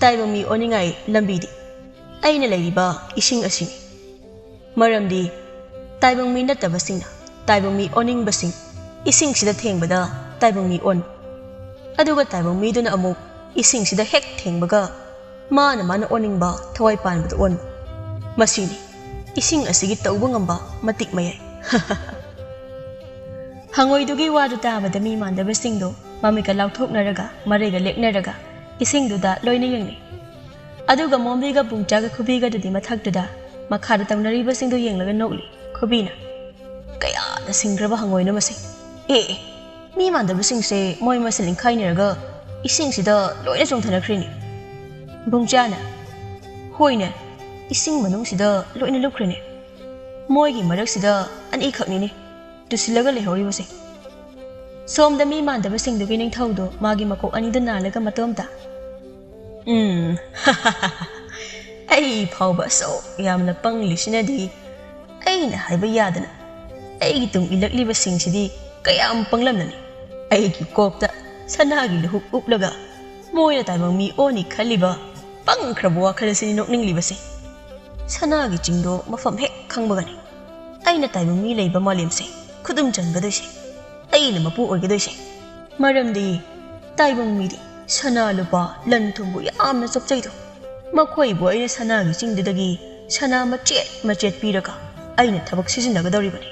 ꯇꯥꯏꯕꯪ ꯃꯤ ꯑꯣꯟꯅꯤꯡꯉꯥꯏ ꯂꯝꯕꯤꯗꯤ ꯑꯩꯅ ꯂꯩꯔꯤꯕ ꯏꯁꯤꯡ ꯑꯁꯤꯅꯤ꯫ ꯃꯔꯝꯗꯤ ꯇꯥꯏꯕꯪ ꯃꯤ ꯅꯠꯇꯕꯁꯤꯡꯅ ꯇꯥꯏꯕꯪ ꯃꯤ ꯑꯣꯟꯅꯤꯡꯕꯁꯤꯡ ꯏꯁꯤꯡꯁꯤꯗ ꯊꯦꯡꯕꯗ ꯇꯥꯏꯕꯪ ꯃꯤ ꯑꯣꯟꯕ, ꯑꯗꯨꯒ ꯇꯥꯏꯕꯪ ꯃꯤꯗꯨꯅ ꯑꯃꯨꯛ ꯏꯁꯤꯡꯁꯤꯗ ꯍꯦꯛ ꯊꯦꯡꯕꯒ ꯃꯥꯅ ꯃꯥꯅ ꯑꯣꯟꯅꯤꯡꯕ ꯊꯋꯥꯏ ꯄꯥꯟꯕꯗ ꯑꯣꯟꯕ꯫ ꯃꯁꯤꯅꯤ ꯏꯁꯤꯡ ꯑꯁꯤꯒꯤ ꯇꯧꯕ ꯉꯝꯕ ꯃꯇꯤꯛ ꯃꯌꯥꯏ꯫ ꯍꯪꯉꯣꯏꯗꯨꯒꯤ ꯋꯥꯗꯨ ꯇꯥꯕꯗ ꯃꯤ ꯃꯥꯟꯗꯕꯁꯤꯡꯗꯣ ꯃꯃꯤꯠꯀ ꯂꯥꯎꯊꯣꯛꯅꯔꯒ, ꯃꯔꯩꯒ ꯂꯦꯛꯅꯔꯒ ꯏꯁꯤꯡꯗꯨꯗ ꯂꯣꯏꯅ ꯌꯦꯡꯅꯩ꯫ ꯑꯗꯨꯒ ꯃꯣꯝꯕꯤꯒ ꯄꯨꯡꯆꯥꯒ ꯈꯨꯕꯤꯒꯗꯨꯗꯤ ꯃꯊꯛꯇꯨꯗ ꯃꯈꯥꯗ ꯇꯧꯅꯔꯤꯕꯁꯤꯡꯗꯨ ꯌꯦꯡꯂꯒ ꯅꯣꯛꯂꯤ꯫ ꯈꯨꯕꯤꯅ, "ꯀꯌꯥꯗ ꯁꯤꯡꯈ꯭ꯔꯕ ꯍꯪꯉꯣꯏꯅꯣ ꯃꯁꯤ! ꯑꯦ, ꯑꯦ, ꯃꯤ ꯃꯥꯟꯗꯕꯁꯤꯡꯁꯦ ꯃꯣꯏ ꯃꯁꯦꯜ ꯏꯪꯈꯥꯏꯅꯔꯒ ꯏꯁꯤꯡꯁꯤꯗ ꯂꯣꯏꯅ ꯆꯣꯡꯊꯅꯈ꯭ꯔꯦꯅꯦ!" ꯕꯨꯡꯆꯥꯅ, "ꯍꯣꯏꯅꯦ, ꯏꯁꯤꯡ ꯃꯅꯨꯡꯁꯤꯗ ꯂꯣꯏꯅ ꯂꯨꯞꯈ꯭ꯔꯦꯅꯦ꯫ ꯃꯣꯏꯒꯤ ꯃꯔꯛꯁꯤꯗ ꯑꯅꯤꯈꯛꯅꯤꯅꯦ ꯇꯨꯁꯤꯜꯂꯒ ꯂꯩꯍꯧꯔꯤꯕꯁꯦ꯫" ꯁꯣꯝꯗ ꯃꯤ ꯃꯥꯟꯗꯕꯁꯤꯡꯗꯨꯒꯤ ꯅꯤꯡꯊꯧꯗꯨ ꯃꯥꯒꯤ ꯃꯀꯣꯛ ꯑꯅꯤꯗꯨ ꯅꯥꯜꯂꯒ ꯃꯇꯣꯝꯇ, "ꯎꯝ, ꯑꯩ ꯐꯥꯎꯕ ꯑꯁꯨꯛ ꯌꯥꯝꯅ ꯄꯪꯂꯤꯁꯤꯅꯗꯤ, ꯑꯩꯅ ꯍꯥꯏꯕ ꯌꯥꯗꯅ ꯑꯩꯒꯤ ꯇꯨꯡ ꯏꯜꯂꯛꯂꯤꯕꯁꯤꯡꯁꯤꯗꯤ ꯀꯌꯥꯝ ꯄꯪꯂꯝꯂꯅꯤ꯫ ꯑꯩꯒꯤ ꯀꯣꯛꯇ ꯁꯅꯥꯒꯤ ꯂꯨꯍꯨꯞ ꯎꯞꯂꯒ ꯃꯣꯏꯅ ꯇꯥꯏꯕꯪ ꯃꯤ ꯑꯣꯅꯤ ꯈꯜꯂꯤꯕ ꯄꯪꯈ꯭ꯔꯕ ꯋꯥꯈꯜ ꯑꯁꯤꯅꯤ ꯅꯣꯛꯅꯤꯡꯂꯤꯕꯁꯦ꯫ ꯁꯅꯥꯒꯤ ꯆꯤꯡꯗꯣ ꯃꯐꯝ ꯍꯦꯛ ꯈꯪꯕꯒꯅꯤ ꯑꯩꯅ ꯇꯥꯏꯕꯪ ꯃꯤ ꯂꯩꯕ ꯃꯥꯂꯦꯝꯁꯦ ꯈꯨꯗꯨꯝ ꯆꯟꯒꯗꯣꯏꯁꯦ, ꯑꯩꯅ ꯃꯄꯨ ꯑꯣꯏꯒꯗꯣꯏꯁꯦ꯫ ꯃꯔꯝꯗꯤ ꯇꯥꯏꯕꯪ ꯃꯤꯗꯤ ꯁꯅꯥ ꯂꯨꯄꯥ ꯂꯟ ꯊꯨꯝꯕꯨ ꯌꯥꯝꯅ ꯆꯣꯞꯆꯩꯗꯣ꯫ ꯃꯈꯣꯏꯕꯨ ꯑꯩꯅ ꯁꯅꯥꯒꯤ ꯆꯤꯡꯗꯨꯗꯒꯤ ꯁꯅꯥ ꯃꯆꯦꯠ ꯃꯆꯦꯠ ꯄꯤꯔꯒ ꯑꯩꯅ ꯊꯕꯛ ꯁꯤꯖꯤꯟꯅꯒꯗꯧꯔꯤꯕꯅꯤ꯫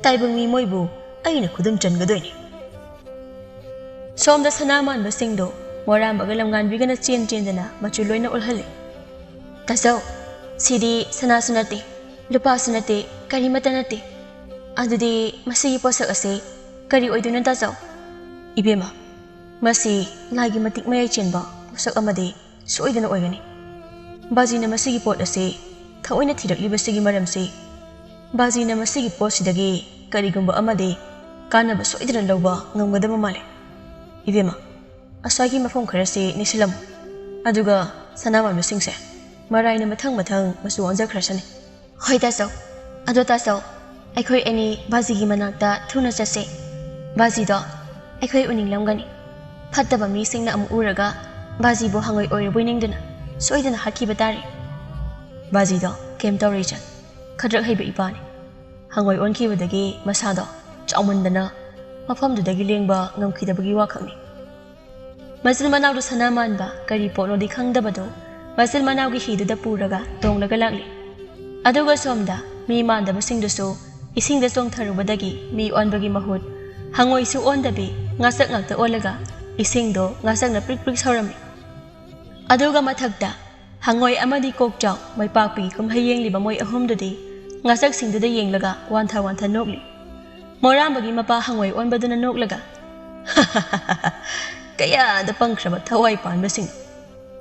ꯇꯥꯏꯕꯪ ꯃꯤ ꯃꯣꯏꯕꯨ ꯑꯩꯅ ꯈꯨꯗꯨꯝ ꯆꯟꯒꯗꯣꯏꯅꯤ꯫" ꯁꯣꯝꯗ ꯁꯅꯥ ꯃꯥꯟꯕꯁꯤꯡꯗꯣ ꯃꯣꯔꯥꯝꯕꯒ ꯂꯝꯉꯥꯟꯕꯤꯒꯅ ꯆꯦꯟ ꯆꯦꯟꯗꯅ ꯃꯆꯨ ꯂꯣꯏꯅ ꯑꯣꯜꯍꯜꯂꯤ꯫ "ꯇꯥꯆꯧ, ꯁꯤꯗꯤ ꯁꯅꯥꯁꯨ ꯅꯠꯇꯦ, ꯂꯨꯄꯥꯁꯨ ꯅꯠꯇꯦ, ꯀꯔꯤꯃꯠꯇ ꯅꯠꯇꯦ꯫ ꯑꯗꯨꯗꯤ ꯃꯁꯤꯒꯤ ꯄꯣꯠꯁꯛ ꯑꯁꯤ ꯀꯔꯤ ꯑꯣꯏꯗꯣꯏꯅꯣ ꯇꯥꯆꯧ?" "ꯏꯕꯦꯝꯃ, ꯃꯁꯤ ꯂꯥꯏꯒꯤ ꯃꯇꯤꯛ ꯃꯌꯥꯏ ꯆꯦꯟꯕ ꯄꯣꯠꯁꯛ ꯑꯃꯗꯤ ꯁꯣꯏꯗꯅ ꯑꯣꯏꯒꯅꯤ꯫ ꯕꯥꯖꯤꯅ ꯃꯁꯤꯒꯤ ꯄꯣꯠ ꯑꯁꯤ ꯊꯑꯣꯏꯅ ꯊꯤꯔꯛꯂꯤꯕꯁꯤꯒꯤ ꯃꯔꯝꯁꯤ, ꯕꯥꯖꯤꯅ ꯃꯁꯤꯒꯤ ꯄꯣꯠꯁꯤꯗꯒꯤ ꯀꯔꯤꯒꯨꯝꯕ ꯑꯃꯗꯤ ꯀꯥꯟꯅꯕ ꯁꯣꯏꯗꯅ ꯂꯧꯕ ꯉꯝꯒꯗꯕ ꯃꯥꯜꯂꯤ꯫ ꯏꯕꯦꯝꯃ, ꯑꯁ꯭ꯋꯥꯏꯒꯤ ꯃꯐꯝ ꯈꯔꯁꯤ ꯅꯤꯡꯁꯤꯜꯂꯝꯃꯨ, ꯑꯗꯨꯒ ꯁꯅꯥ ꯃꯥꯟꯕꯁꯤꯡꯁꯦ ꯃꯔꯥꯏꯅ ꯃꯊꯪ ꯃꯊꯪ ꯃꯆꯨ ꯑꯣꯟꯖꯈ꯭ꯔꯁꯅꯤ꯫" "ꯍꯣꯏ ꯇꯥꯆꯧ꯫ ꯑꯗꯣ ꯇꯥꯆꯧ, ꯑꯩꯈꯣꯏ ꯑꯅꯤ ꯕꯥꯖꯤꯒꯤ ꯃꯅꯥꯛꯇ ꯊꯨꯅ ꯆꯠꯁꯦ꯫ ꯕꯥꯖꯤꯗꯣ ꯑꯩꯈꯣꯏ ꯎꯅꯤꯡꯂꯝꯒꯅꯤ꯫ ꯐꯠꯇꯕ ꯃꯤꯁꯤꯡꯅ ꯑꯃꯨꯛ ꯎꯔꯒ ꯕꯥꯖꯤꯕꯨ ꯍꯪꯉꯣꯏ ꯑꯣꯏꯔꯕꯣꯏ ꯅꯤꯡꯗꯨꯅ ꯁꯣꯏꯗꯅ ꯍꯥꯠꯈꯤꯕ ꯇꯥꯔꯦ꯫" "ꯕꯥꯖꯤꯗꯣ ꯀꯩꯝ ꯇꯧꯔꯣꯏ ꯏꯆꯟ, ꯈꯗ꯭ꯔꯛ ꯍꯩꯕ ꯏꯄꯥꯅꯤ꯫ ꯍꯪꯉꯣꯏ ꯑꯣꯟꯈꯤꯕꯗꯒꯤ ꯃꯁꯥꯗꯣ ꯆꯥꯎꯃꯟꯗꯅ ꯃꯐꯝꯗꯨꯗꯒꯤ ꯂꯦꯡꯕ ꯉꯝꯈꯤꯗꯕꯒꯤ ꯋꯥꯈꯛꯅꯤ꯫ ꯃꯆꯤꯟ ꯃꯅꯥꯎꯗꯨ ꯁꯅꯥ ꯃꯥꯟꯕ ꯀꯔꯤ ꯄꯣꯠꯅꯣꯗꯤ ꯈꯪꯗꯕꯗꯨ ꯃꯆꯤꯟ ꯃꯅꯥꯎꯒꯤ ꯍꯤꯗꯨꯗ ꯄꯨꯔꯒ ꯇꯣꯡꯂꯒ ꯂꯥꯛꯂꯤ꯫ ꯑꯗꯨꯒ ꯁꯣꯝꯗ ꯃꯤ ꯃꯥꯟꯗꯕꯁꯤꯡꯗꯨꯁꯨ ꯏꯁꯤꯡꯗ ꯆꯣꯡꯊꯔꯨꯕꯗꯒꯤ ꯃꯤ ꯑꯣꯟꯕꯒꯤ ꯃꯍꯨꯠ ꯍꯪꯉꯣꯏꯁꯨ ꯑꯣꯟꯗꯕꯤ ꯉꯥꯆꯛ ꯉꯥꯛꯇ ꯑꯣꯜꯂꯒ ꯏꯁꯤꯡꯗꯣ ꯉꯥꯆꯛꯅ ꯄ꯭ꯔꯤꯛ ꯄ꯭ꯔꯤꯛ ꯁꯧꯔꯝꯃꯤ꯫ ꯑꯗꯨꯒ ꯃꯊꯛꯇ ꯍꯪꯉꯣꯏ ꯑꯃꯗꯤ ꯀꯣꯛꯆꯥꯎ ꯃꯩꯄꯥꯛꯄꯤꯒꯤ ꯀꯨꯝꯍꯩ ꯌꯦꯡꯂꯤꯕ ꯃꯣꯏ ꯑꯍꯨꯝꯗꯨꯗꯤ ꯉꯥꯆꯛꯁꯤꯡꯗꯨꯗ ꯌꯦꯡꯂꯒ ꯋꯥꯟꯊ ꯋꯥꯟꯊ ꯅꯣꯛꯂꯤ꯫ ꯃꯣꯔꯥꯝꯕꯒꯤ ꯃꯄꯥ ꯍꯪꯉꯣꯏ ꯑꯣꯟꯕꯗꯨꯅ ꯅꯣꯛꯂꯒ, "ꯀꯌꯥꯗ ꯄꯪꯈ꯭ꯔꯕ ꯊꯋꯥꯏ ꯄꯥꯟꯕꯁꯤꯡ!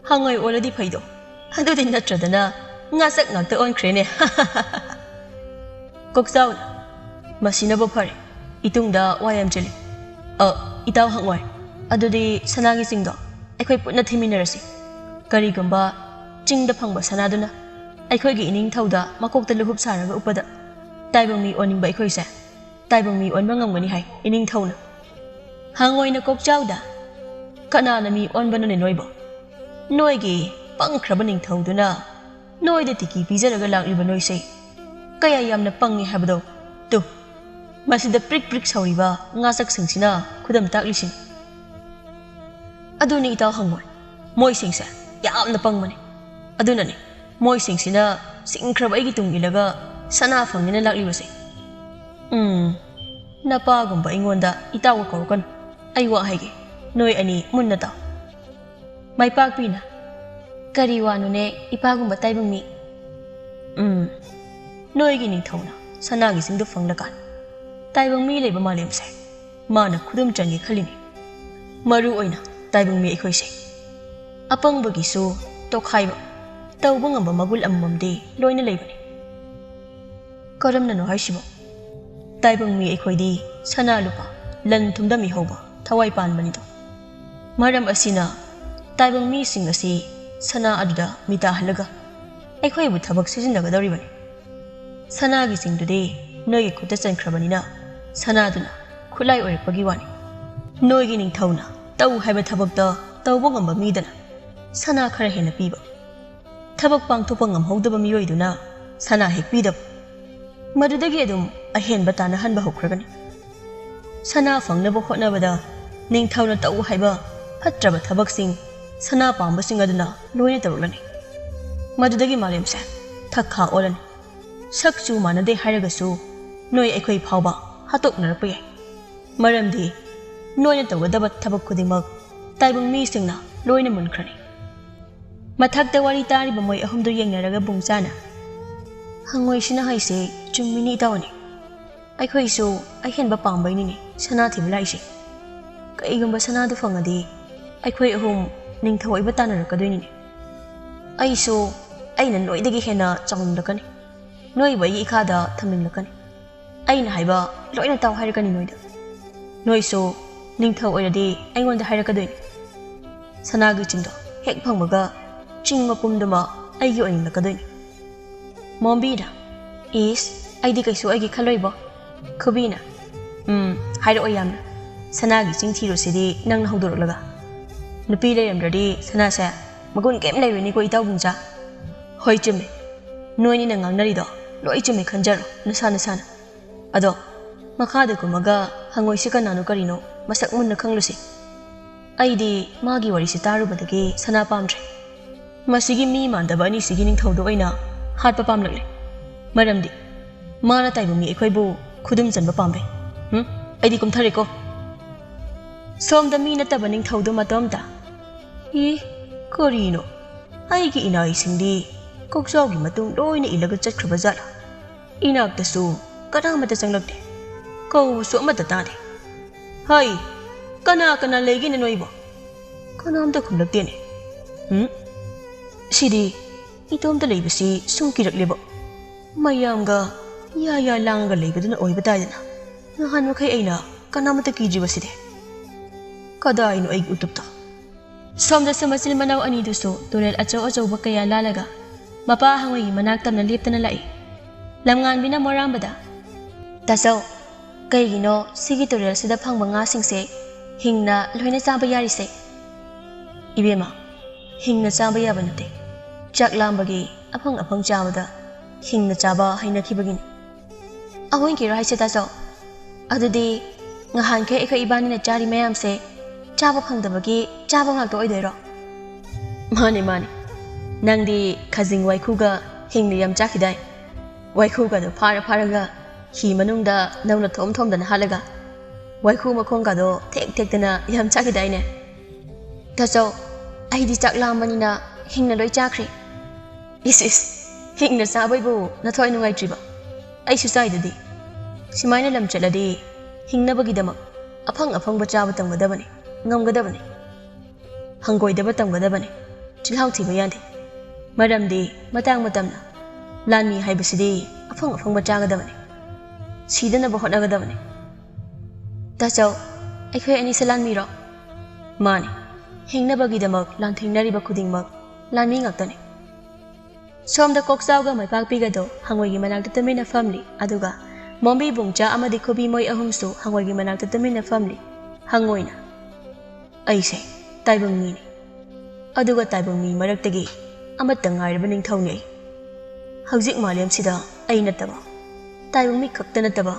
ꯍꯪꯉꯣꯏ ꯑꯣꯜꯂꯗꯤ ꯐꯩꯗꯣ, ꯑꯗꯨꯗꯤ ꯅꯠꯇ꯭ꯔꯗꯅ ꯉꯥꯆꯛ ꯉꯥꯛꯇ ꯑꯣꯟꯈ꯭ꯔꯦꯅꯦ꯫ ꯀꯣꯛꯆꯥꯎꯅ, ꯃꯁꯤꯅꯕꯨ ꯐꯔꯦ, ꯏꯇꯨꯡꯗ ꯋꯥ ꯌꯥꯝ ꯆꯤꯜꯂꯤ꯫ ꯑ, ꯏꯇꯥꯎ ꯍꯪꯉꯣꯏ, ꯑꯗꯨꯗꯤ ꯁꯅꯥꯒꯤ ꯆꯤꯡꯗꯣ ꯑꯩꯈꯣꯏ ꯄꯨꯟꯅ ꯊꯤꯃꯤꯟꯅꯔꯁꯤ꯫ ꯀꯔꯤꯒꯨꯝꯕ ꯆꯤꯡꯗ ꯐꯪꯕ ꯁꯅꯥꯗꯨꯅ ꯑꯩꯈꯣꯏꯒꯤ ꯏꯅꯤꯡꯊꯧꯗ ꯃꯀꯣꯛꯇ ꯂꯨꯍꯨꯞ ꯁꯥꯔꯒ ꯎꯞꯄꯗ ꯇꯥꯏꯕꯪ ꯃꯤ ꯑꯣꯟꯅꯤꯡꯕ ꯑꯩꯈꯣꯏꯁꯦ ꯇꯥꯏꯕꯪ ꯃꯤ ꯑꯣꯟꯕ ꯉꯝꯒꯅꯤ ꯍꯥꯏ ꯏꯅꯤꯡꯊꯧꯅ꯫" ꯍꯪꯉꯣꯏꯅ ꯀꯣꯛꯆꯥꯎꯗ, "ꯀꯅꯥꯅ ꯃꯤ ꯑꯣꯟꯕꯅꯣꯅꯦ ꯅꯣꯏꯕꯣ? ꯅꯣꯏꯒꯤ ꯄꯪꯈ꯭ꯔꯕ ꯅꯤꯡꯊꯧꯗꯨꯅ ꯅꯣꯏꯗ ꯇꯤꯀꯤ ꯄꯤꯖꯔꯒ ꯂꯥꯛꯂꯤꯕ ꯅꯣꯏꯁꯦ ꯀꯌꯥ ꯌꯥꯝꯅ ꯄꯪꯉꯤ ꯍꯥꯏꯕꯗꯣ ꯇꯨ, ꯃꯁꯤꯗ ꯄ꯭ꯔꯤꯛ ꯄ꯭ꯔꯤꯛ ꯁꯧꯔꯤꯕ ꯉꯥꯆꯛꯁꯤꯡꯁꯤꯅ ꯈꯨꯗꯝ ꯇꯥꯛꯂꯤꯁꯤꯅꯤ꯫" "ꯑꯗꯨꯅꯤ ꯏꯇꯥꯎ ꯍꯪꯉꯣꯏ, ꯃꯣꯏꯁꯤꯡꯁꯦ ꯌꯥꯝꯅ ꯄꯪꯕꯅꯤ꯫ ꯑꯗꯨꯅꯅꯤ ꯃꯣꯏꯁꯤꯡꯁꯤꯅ ꯁꯤꯡꯈ꯭ꯔꯕ ꯑꯩꯒꯤ ꯇꯨꯡ ꯏꯜꯂꯒ ꯁꯅꯥ ꯐꯪꯅꯤꯅ ꯂꯥꯛꯂꯤꯕꯁꯦ꯫ ꯎꯝ, ꯅꯄꯥꯒꯨꯝꯕ ꯑꯩꯉꯣꯟꯗ ꯏꯇꯥꯎꯒ ꯀꯧꯔꯛꯀꯅꯨ꯫ ꯑꯩ ꯋꯥ ꯍꯥꯏꯒꯦ, ꯅꯣꯏ ꯑꯅꯤ ꯃꯨꯟꯅ ꯇꯥꯎ꯫" ꯃꯥꯏꯄꯥꯛꯄꯤꯅ, "ꯀꯔꯤ ꯋꯥꯅꯣꯅꯦ ꯏꯄꯥꯒꯨꯝꯕ ꯇꯥꯏꯕꯪ ꯃꯤ?" "ꯎꯝ, ꯅꯣꯏꯒꯤ ꯅꯤꯡꯊꯧꯅ ꯁꯅꯥꯒꯤ ꯆꯤꯡꯗꯣ ꯐꯪꯂꯀꯥꯟ ꯇꯥꯏꯕꯪ ꯃꯤ ꯂꯩꯕ ꯃꯥꯂꯦꯝꯁꯦ ꯃꯥꯅ ꯈꯨꯗꯨꯝ ꯆꯟꯒꯦ ꯈꯜꯂꯤꯅꯤ꯫ ꯃꯔꯨ ꯑꯣꯏꯅ ꯇꯥꯏꯕꯪ ꯃꯤ ꯑꯩꯈꯣꯏꯁꯦ꯫ ꯑꯄꯪꯕꯒꯤꯁꯨ ꯇꯣꯈꯥꯏꯕ, ꯇꯧꯕ ꯉꯝꯕ ꯃꯒꯨꯟ ꯑꯃꯃꯝꯗꯤ ꯂꯣꯏꯅ ꯂꯩꯕꯅꯤ꯫" "ꯀꯔꯝꯅꯅꯣ ꯍꯥꯏꯁꯤꯕꯣ?" "ꯇꯥꯏꯕꯪ ꯃꯤ ꯑꯩꯈꯣꯏꯗꯤ ꯁꯅꯥ ꯂꯨꯄꯥ, ꯂꯟ ꯊꯨꯝꯗ ꯃꯤꯍꯧꯕ ꯊꯋꯥꯏ ꯄꯥꯟꯕꯅꯤꯗꯣ꯫ ꯃꯔꯝ ꯑꯁꯤꯅ ꯇꯥꯏꯕꯪ ꯃꯤꯁꯤꯡ ꯑꯁꯤ ꯁꯅꯥ ꯑꯗꯨꯗ ꯃꯤꯇꯥꯍꯜꯂꯒ ꯑꯩꯈꯣꯏꯕꯨ ꯊꯕꯛ ꯁꯤꯖꯤꯟꯅꯒꯗꯧꯔꯤꯕꯅꯤ꯫ ꯁꯅꯥꯒꯤ ꯆꯤꯡꯗꯨꯗꯤ ꯅꯣꯏꯒꯤ ꯈꯨꯠꯇ ꯆꯟꯈ꯭ꯔꯕꯅꯤꯅ ꯁꯅꯥꯗꯨꯅ ꯈꯨꯠꯂꯥꯏ ꯑꯣꯏꯔꯛꯄꯒꯤ ꯋꯥꯅꯤ꯫ ꯅꯣꯏꯒꯤ ꯅꯤꯡꯊꯧꯅ ꯇꯧ ꯍꯥꯏꯕ ꯊꯕꯛꯇ ꯇꯧꯕ ꯉꯝꯕ ꯃꯤꯗꯅ ꯁꯅꯥ ꯈꯔ ꯍꯦꯟꯅ ꯄꯤꯕ, ꯊꯕꯛ ꯄꯥꯡꯊꯣꯛꯄ ꯉꯝꯍꯧꯗꯕ ꯃꯤꯑꯣꯏꯗꯨꯅ ꯁꯅꯥ ꯍꯦꯛ ꯄꯤꯗꯕ, ꯃꯗꯨꯗꯒꯤ ꯑꯗꯨꯝ ꯑꯍꯦꯟꯕ ꯇꯥꯅꯍꯟꯕ ꯍꯧꯈ꯭ꯔꯒꯅꯤ꯫" ꯁꯅꯥ ꯐꯪꯅꯕ ꯍꯣꯠꯅꯕꯗ ꯅꯤꯡꯊꯧꯅ ꯇꯧ ꯍꯥꯏꯕ ꯐꯠꯇ꯭ꯔꯕ ꯊꯕꯛꯁꯤꯡ ꯁꯅꯥ ꯄꯥꯝꯕꯁꯤꯡ ꯑꯗꯨꯅ ꯂꯣꯏꯅ ꯇꯧꯔꯛꯂꯅꯤ꯫ ꯃꯗꯨꯗꯒꯤ ꯃꯥꯂꯦꯝꯁꯦ ꯊꯛꯈꯥ ꯑꯣꯜꯂꯅꯤ꯫ ꯁꯛ ꯆꯨ ꯃꯥꯟꯅꯗꯦ ꯍꯥꯏꯔꯒꯁꯨ ꯅꯣꯏ ꯑꯩꯈꯣꯏ ꯐꯥꯎꯕ ꯍꯥꯠꯇꯣꯛꯅꯔꯛꯄ ꯌꯥꯏ꯫ ꯃꯔꯝꯗꯤ ꯅꯣꯏꯅ ꯇꯧꯒꯗꯕ ꯊꯕꯛ ꯈꯨꯗꯤꯡꯃꯛ ꯇꯥꯏꯕꯪ ꯃꯤꯁꯤꯡꯅ ꯂꯣꯏꯅ ꯃꯨꯟꯈ꯭ꯔꯅꯤ꯫ ꯃꯊꯛꯇ ꯋꯥꯔꯤ ꯇꯥꯔꯤꯕ ꯃꯣꯏ ꯑꯍꯨꯝꯗꯨ ꯌꯦꯡꯅꯔꯒ ꯕꯨꯡꯆꯥꯅ, "ꯍꯪꯉꯣꯏꯁꯤꯅ ꯍꯥꯏꯁꯦ ꯆꯨꯝꯃꯤꯅꯤ ꯏꯇꯥꯎꯅꯤ꯫ ꯑꯩꯈꯣꯏꯁꯨ ꯑꯍꯦꯟꯕ ꯄꯥꯝꯕꯩꯅꯤꯅꯦ ꯁꯅꯥ ꯊꯤꯕ ꯂꯥꯛꯏꯁꯦ꯫ ꯀꯩꯒꯨꯝꯕ ꯁꯅꯥꯗꯨ ꯐꯪꯉꯗꯤ ꯑꯩꯈꯣꯏ ꯑꯍꯨꯝ ꯅꯤꯡꯊꯧ ꯑꯣꯏꯕ ꯇꯥꯟꯅꯔꯛꯀꯗꯣꯏꯅꯤꯅꯦ꯫ ꯑꯩꯁꯨ ꯑꯩꯅ ꯅꯣꯏꯗꯒꯤ ꯍꯦꯟꯅ ꯆꯥꯎꯅꯤꯡꯂꯛꯀꯅꯤ꯫ ꯅꯣꯏꯕꯨ ꯑꯩꯒꯤ ꯏꯈꯥꯗ ꯊꯝꯅꯤꯡꯂꯛꯀꯅꯤ꯫ ꯑꯩꯅ ꯍꯥꯏꯕ ꯂꯣꯏꯅ ꯇꯥꯎ ꯍꯥꯏꯔꯛꯀꯅꯤ ꯅꯣꯏꯗ꯫ ꯅꯣꯏꯁꯨ ꯅꯤꯡꯊꯧ ꯑꯣꯏꯔꯗꯤ ꯑꯩꯉꯣꯟꯗ ꯍꯥꯏꯔꯛꯀꯗꯣꯏꯅꯤ꯫ ꯁꯅꯥꯒꯤ ꯆꯤꯡꯗꯣ ꯍꯦꯛ ꯐꯪꯕꯒ ꯆꯤꯡ ꯃꯄꯨꯝꯗꯨꯃ ꯑꯩꯒꯤ ꯑꯣꯏꯅꯤꯡꯂꯛꯀꯗꯣꯏꯅꯤ꯫" ꯃꯣꯝꯕꯤꯅ, "ꯏꯁ, ꯑꯩꯗꯤ ꯀꯩꯁꯨ ꯑꯩꯒꯤ ꯈꯜꯂꯣꯏꯕꯣ꯫" ꯈꯨꯕꯤꯅ, "ꯎꯝ, ꯍꯥꯏꯔꯛꯑꯣ ꯌꯥꯝꯅ꯫ ꯁꯅꯥꯒꯤ ꯆꯤꯡ ꯊꯤꯔꯨꯁꯤꯗꯤ ꯅꯪꯅ ꯍꯧꯗꯣꯔꯛꯂꯒ꯫ ꯅꯨꯄꯤ ꯂꯩꯔꯝꯗ꯭ꯔꯗꯤ ꯁꯅꯥꯁꯦ ꯃꯒꯨꯟ ꯀꯩꯝ ꯂꯩꯔꯣꯏꯅꯤꯀꯣ ꯏꯇꯥꯎ ꯕꯨꯡꯆꯥ꯫" "ꯍꯣꯏ ꯆꯨꯝꯃꯦ꯫ ꯅꯣꯏꯅꯤꯅ ꯉꯥꯡꯅꯔꯤꯗꯣ ꯂꯣꯏ ꯆꯨꯝꯃꯦ ꯈꯟꯖꯔꯣ ꯅꯁꯥ ꯅꯁꯥꯅ꯫ ꯑꯗꯣ ꯃꯈꯥꯗ ꯀꯨꯝꯃꯒ ꯍꯪꯉꯣꯏꯁꯤ ꯀꯅꯥꯅꯣ ꯀꯔꯤꯅꯣ ꯃꯁꯛ ꯃꯨꯟꯅ ꯈꯪꯂꯨꯁꯤ꯫ ꯑꯩꯗꯤ ꯃꯥꯒꯤ ꯋꯥꯔꯤꯁꯤ ꯇꯥꯔꯨꯕꯗꯒꯤ ꯁꯅꯥ ꯄꯥꯝꯗ꯭ꯔꯦ꯫ ꯃꯁꯤꯒꯤ ꯃꯤ ꯃꯥꯟꯗꯕ ꯑꯅꯤꯁꯤꯒꯤ ꯅꯤꯡꯊꯧꯗꯣ ꯑꯣꯏꯅ ꯍꯥꯠꯄ ꯄꯥꯝꯂꯛꯂꯦ꯫ ꯃꯔꯝꯗꯤ ꯃꯥꯅ ꯇꯥꯏꯕꯪ ꯃꯤ ꯑꯩꯈꯣꯏꯕꯨ ꯈꯨꯗꯨꯝ ꯆꯟꯕ ꯄꯥꯝꯕꯩ꯫ ꯍꯨꯝ? ꯑꯩꯗꯤ ꯀꯨꯝꯊꯔꯦꯀꯣ꯫" ꯁꯣꯝꯗ ꯃꯤ ꯅꯠꯇꯕ ꯅꯤꯡꯊꯧꯗꯣ ꯃꯇꯣꯝꯇ, "ꯏ, ꯀꯔꯤꯅꯣ? ꯑꯩꯒꯤ ꯏꯅꯥꯏꯁꯤꯡꯗꯤ ꯀꯣꯛꯆꯥꯎꯒꯤ ꯃꯇꯨꯡ ꯂꯣꯏꯅ ꯏꯜꯂꯒ ꯆꯠꯈ꯭ꯔꯕ ꯖꯥꯠꯂꯥ? ꯏꯅꯥꯛꯇꯁꯨ ꯀꯅꯥꯃꯠꯇ ꯆꯪꯂꯛꯇꯦ꯫ ꯀꯧꯕꯁꯨ ꯑꯃꯠꯇ ꯇꯥꯗꯦ꯫ ꯍꯩ, ꯀꯅꯥ ꯀꯅꯥ ꯂꯩꯒꯦꯅꯦ ꯅꯣꯏꯕꯣ? ꯀꯅꯥꯝꯇ ꯈꯨꯝꯂꯛꯇꯦꯅꯦ꯫ ꯎꯝ? ꯁꯤꯗꯤ ꯏꯇꯣꯝꯇ ꯂꯩꯕꯁꯤ ꯁꯨꯝ ꯀꯤꯔꯛꯂꯦꯕꯣ꯫ ꯃꯌꯥꯝꯒ ꯌꯥ ꯌꯥ ꯂꯥꯡꯉꯒ ꯂꯩꯕꯗꯨꯅ ꯑꯣꯏꯕ ꯇꯥꯏꯗꯅ꯫ ꯅꯍꯥꯟ ꯃꯈꯩ ꯑꯩꯅ ꯀꯅꯥꯃꯠꯇ ꯀꯤꯗ꯭ꯔꯤꯕꯁꯤꯗꯤ꯫ ꯀꯗꯥꯏꯅꯣ ꯑꯩꯒꯤ ꯎꯇꯨꯞꯇꯣ?" ꯁꯣꯝꯗꯁꯨ ꯃꯆꯤꯟ ꯃꯅꯥꯎ ꯑꯅꯤꯗꯨꯁꯨ ꯇꯨꯔꯦꯜ ꯑꯆꯧ ꯑꯆꯧꯕ ꯀꯌꯥ ꯂꯥꯜꯂꯒ ꯃꯄꯥ ꯍꯪꯉꯣꯏꯒꯤ ꯃꯅꯥꯛ ꯇꯝꯅ ꯂꯦꯞꯇꯅ ꯂꯥꯛꯏ꯫ ꯂꯝꯉꯥꯟꯕꯤꯅ ꯃꯣꯔꯥꯝꯕꯗ, "ꯇꯥꯆꯧ, ꯀꯩꯒꯤꯅꯣ ꯁꯤꯒꯤ ꯇꯨꯔꯦꯜꯁꯤꯗ ꯐꯪꯕ ꯉꯥꯁꯤꯡꯁꯦ ꯍꯤꯡꯅ ꯂꯣꯏꯅ ꯆꯥꯕ ꯌꯥꯔꯤꯁꯦ?" "ꯏꯕꯦꯝꯃ, ꯍꯤꯡꯅ ꯆꯥꯕ ꯌꯥꯕ ꯅꯠꯇꯦ꯫ ꯆꯥꯛ ꯂꯥꯝꯕꯒꯤ ꯑꯐꯪ ꯑꯐꯪ ꯆꯥꯕꯗ ꯍꯤꯡꯅ ꯆꯥꯕ ꯍꯩꯅꯈꯤꯕꯒꯤꯅꯤ꯫" "ꯑꯑꯣꯏꯀꯤꯔꯣ ꯍꯥꯏꯁꯦ ꯇꯥꯆꯧ? ꯑꯗꯨꯗꯤ ꯉꯍꯥꯟꯈꯩ ꯑꯩꯈꯣꯏ ꯏꯕꯥꯅꯤꯅ ꯆꯥꯔꯤ ꯃꯌꯥꯝꯁꯦ ꯆꯥꯕ ꯐꯪꯗꯕꯒꯤ ꯆꯥꯕ ꯉꯥꯛꯇ ꯑꯣꯏꯗꯣꯏꯔꯣ? ꯃꯥꯅꯦ, ꯃꯥꯅꯦ꯫ ꯅꯪꯗꯤ ꯈꯖꯤꯡ ꯋꯥꯏꯈꯨꯒ ꯍꯤꯡꯅ ꯌꯥꯝ ꯆꯥꯈꯤꯗꯥꯏ? ꯋꯥꯏꯈꯨꯒꯗꯣ ꯐꯥꯔ ꯐꯥꯔꯒ ꯍꯤ ꯃꯅꯨꯡꯗ ꯅꯧꯅ ꯊꯣꯝ ꯊꯣꯝꯗꯅ ꯍꯥꯠꯂꯒ ꯋꯥꯏꯈꯨ ꯃꯈꯣꯡꯒꯗꯣ ꯊꯦꯛ ꯊꯦꯛꯇꯅ ꯌꯥꯝ ꯆꯥꯈꯤꯗꯥꯏꯅꯦ? ꯇꯥꯆꯧ, ꯑꯩꯗꯤ ꯆꯥꯛ ꯂꯥꯝꯕꯅꯤꯅ ꯍꯤꯡꯅ ꯂꯣꯏ ꯆꯥꯈ꯭ꯔꯦ꯫ ꯏꯁ ꯏꯁ, ꯍꯤꯡꯅ ꯆꯥꯕꯩꯕꯨ ꯅꯊꯋꯥꯏ ꯅꯨꯡꯉꯥꯏꯇ꯭ꯔꯤꯕ? ꯑꯩꯁꯨ ꯆꯥꯏꯗꯨꯗꯤ꯫ ꯁꯨꯃꯥꯏꯅ ꯂꯝ ꯆꯠꯂꯗꯤ ꯍꯤꯡꯅꯕꯒꯤꯗꯃꯛ ꯑꯐꯪ ꯑꯐꯪꯕ ꯆꯥꯕ ꯇꯝꯒꯗꯕꯅꯤ, ꯉꯝꯒꯗꯕꯅꯤ꯫ ꯍꯪꯒꯣꯏꯗꯕ ꯇꯝꯒꯗꯕꯅꯤ, ꯆꯤꯜꯍꯥꯎ ꯊꯤꯕ ꯌꯥꯗꯦ꯫ ꯃꯔꯝꯗꯤ ꯃꯇꯥꯡ ꯃꯇꯝꯅ ꯂꯥꯟꯃꯤ ꯍꯥꯏꯕꯁꯤꯗꯤ ꯑꯐꯪ ꯑꯐꯪꯕ ꯆꯥꯒꯗꯕꯅꯤ, ꯁꯤꯗꯅꯕ ꯍꯣꯠꯅꯒꯗꯕꯅꯤ꯫ ꯇꯥꯆꯧ, ꯑꯩꯈꯣꯏ ꯑꯅꯤꯁꯦ ꯂꯥꯟꯃꯤꯔꯣ? ꯃꯥꯅꯤ, ꯍꯤꯡꯅꯕꯒꯤꯗꯃꯛ ꯂꯥꯟꯊꯦꯡꯅꯔꯤꯕ ꯈꯨꯗꯤꯡꯃꯛ ꯂꯥꯟꯃꯤ ꯉꯥꯛꯇꯅꯤ꯫ ꯁꯣꯝꯗ ꯀꯣꯛꯆꯥꯎꯒ ꯃꯥꯏꯄꯥꯛꯄꯤꯒꯗꯣ ꯍꯪꯉꯣꯏꯒꯤ ꯃꯅꯥꯛꯇ ꯇꯨꯃꯤꯟꯅ ꯐꯝꯂꯤ, ꯑꯗꯨꯒ ꯃꯣꯝꯕꯤ ꯕꯨꯡꯆꯥ ꯑꯃꯗꯤ ꯈꯨꯕꯤ ꯃꯣꯏ ꯑꯍꯨꯝꯁꯨ ꯍꯪꯉꯣꯏꯒꯤ ꯃꯅꯥꯛꯇ ꯇꯨꯃꯤꯟꯅ ꯐꯝꯂꯤ꯫ ꯍꯪꯉꯣꯏꯅ, "ꯑꯩꯁꯦ ꯇꯥꯏꯕꯪ ꯃꯤꯅꯤ, ꯑꯗꯨꯒ ꯇꯥꯏꯕꯪ ꯃꯤ ꯃꯔꯛꯇꯒꯤ ꯑꯃꯠꯇ ꯉꯥꯏꯔꯕ ꯅꯤꯡꯊꯧꯅꯤ ꯑꯩ꯫ ꯍꯧꯖꯤꯛ ꯃꯥꯂꯦꯝꯁꯤꯗ ꯑꯩ ꯅꯠꯇꯕ, ꯇꯥꯏꯕꯪ ꯃꯤ ꯈꯛꯇ ꯅꯠꯇꯕ,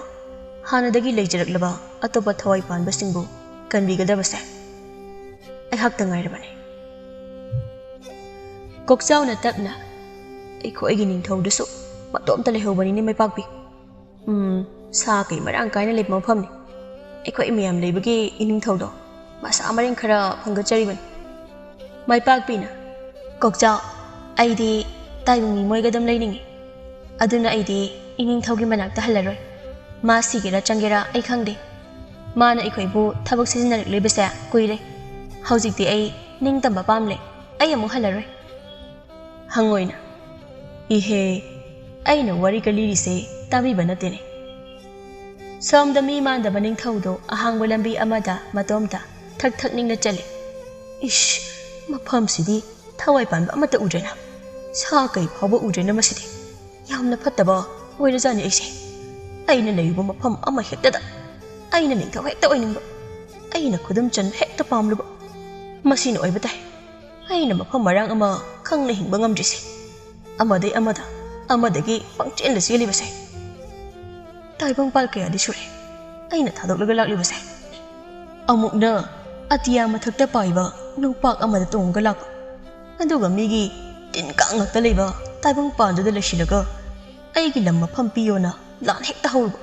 ꯍꯥꯟꯅꯗꯒꯤ ꯂꯩꯖꯔꯛꯂꯕ ꯑꯇꯣꯞꯄ ꯊꯋꯥꯏ ꯄꯥꯟꯕꯁꯤꯡꯕꯨ ꯀꯟꯕꯤꯒꯗꯕꯁꯦ ꯑꯩꯍꯥꯛꯇ ꯉꯥꯏꯔꯕꯅꯤ꯫" ꯀꯣꯛꯆꯥꯎꯅ ꯇꯞꯅ, "ꯑꯩꯈꯣꯏꯒꯤ ꯅꯤꯡꯊꯧꯗꯨꯁꯨ ꯃꯇꯣꯝꯇ ꯂꯩꯍꯧꯕꯅꯤꯅꯦ, ꯃꯥꯏꯄꯥꯛꯄꯤ꯫ ꯎꯝ, ꯁꯥ ꯀꯩ ꯃꯔꯥꯡ ꯀꯥꯏꯅ ꯂꯩꯕ ꯃꯐꯝꯅꯤ꯫ ꯑꯩꯈꯣꯏ ꯃꯌꯥꯝ ꯂꯩꯕꯒꯤ ꯏꯅꯤꯡꯊꯧꯗꯣ ꯃꯁꯥ ꯃꯔꯦꯡ ꯈꯔ ꯐꯪꯒꯠꯆꯔꯤꯕꯅꯤ꯫" ꯃꯥꯏꯄꯥꯛꯄꯤꯅ, "ꯀꯣꯛꯆꯥꯎ, ꯑꯩꯗꯤ ꯇꯥꯏꯕꯪ ꯃꯤ ꯃꯣꯏꯒ ꯑꯗꯨꯝ ꯂꯩꯅꯤꯡꯉꯤ꯫ ꯑꯗꯨꯅ ꯑꯩꯗꯤ ꯏꯅꯤꯡꯊꯧꯒꯤ ꯃꯅꯥꯛꯇ ꯍꯜꯂꯔꯣꯏ꯫ ꯃꯥ ꯁꯤꯒꯦꯔꯥ ꯆꯪꯒꯦꯔꯥ ꯑꯩ ꯈꯪꯗꯦ꯫ ꯃꯥꯅ ꯑꯩꯈꯣꯏꯕꯨ ꯊꯕꯛ ꯁꯤꯖꯤꯟꯅꯔꯛꯂꯤꯕꯁꯦ ꯀꯨꯏꯔꯦ꯫ ꯍꯧꯖꯤꯛꯇꯤ ꯑꯩ ꯅꯤꯡꯇꯝꯕ ꯄꯥꯝꯂꯦ꯫ ꯑꯩ ꯑꯃꯨꯛ ꯍꯜꯂꯔꯣꯏ꯫" ꯍꯪꯉꯣꯏꯅ, "ꯏꯍꯦ, ꯑꯩꯅ ꯋꯥꯔꯤꯒ ꯂꯤꯔꯤꯁꯦ ꯇꯥꯕꯤꯕ ꯅꯠꯇꯦꯅꯦ꯫" ꯁꯣꯝꯗ ꯃꯤ ꯃꯥꯟꯗꯕ ꯅꯤꯡꯊꯧꯗꯣ ꯑꯍꯥꯡꯕ ꯂꯝꯕꯤ ꯑꯃꯗ ꯃꯇꯣꯝꯇ ꯊꯛ ꯊꯛ ꯅꯤꯛꯅ ꯆꯠꯂꯤ꯫ "ꯏꯁ, ꯃꯐꯝꯁꯤꯗꯤ ꯊꯋꯥꯏ ꯄꯥꯟꯕ ꯑꯃꯠꯇ ꯎꯗ꯭ꯔꯦꯅ꯫ ꯁꯥ ꯀꯩ ꯐꯥꯎꯕ ꯎꯗ꯭ꯔꯦꯅ ꯃꯁꯤꯗꯤ꯫ ꯌꯥꯝꯅ ꯐꯠꯇꯕ ꯑꯣꯏꯔꯖꯥꯠꯅꯤ ꯑꯩꯁꯦ꯫ ꯑꯩꯅ ꯂꯩꯔꯨꯕ ꯃꯐꯝ ꯑꯃ ꯍꯦꯛꯇꯗ ꯑꯩꯅ ꯅꯤꯡꯊꯧ ꯍꯦꯛꯇ ꯑꯣꯏꯅꯤꯡꯕ, ꯑꯩꯅ ꯈꯨꯗꯨꯝ ꯆꯟꯕ ꯍꯦꯛꯇ ꯄꯥꯝꯂꯨꯕ꯫ ꯃꯁꯤꯅ ꯑꯣꯏꯕ ꯇꯥꯏ꯫ ꯑꯩꯅ ꯃꯐꯝ ꯃꯔꯥꯡ ꯑꯃ ꯈꯪꯅ ꯍꯤꯡꯕ ꯉꯝꯗ꯭ꯔꯤꯁꯦ꯫ ꯑꯃꯗꯩ ꯑꯃꯗ, ꯑꯃꯗꯒꯤ ꯄꯪꯆꯦꯟꯗ ꯆꯦꯜꯂꯤꯕꯁꯦ꯫ ꯇꯥꯏꯕꯪꯄꯥꯜ ꯀꯌꯥꯗꯤ ꯁꯨꯔꯦ꯫ ꯑꯩꯅ ꯊꯥꯗꯣꯛꯂꯒ ꯂꯥꯛꯂꯤꯕꯁꯦ? ꯑꯃꯨꯛꯅ ꯑꯇꯤꯌꯥ ꯃꯊꯛꯇ ꯄꯥꯏꯕ ꯅꯨꯡꯄꯥꯛ ꯑꯃꯗ ꯇꯣꯡꯉꯒ ꯂꯥꯛꯄ, ꯑꯗꯨꯒ ꯃꯤꯒꯤ ꯇꯤꯟ ꯀꯥꯡ ꯉꯛꯇ ꯂꯩꯕ ꯇꯥꯏꯕꯪ ꯄꯥꯟꯗꯨꯗ ꯂꯩꯁꯤꯜꯂꯒ ꯑꯩꯒꯤ ꯂꯝ ꯃꯐꯝ ꯄꯤꯌꯣꯅ ꯂꯥꯟ ꯍꯦꯛꯇ ꯍꯧꯔꯨꯕ꯫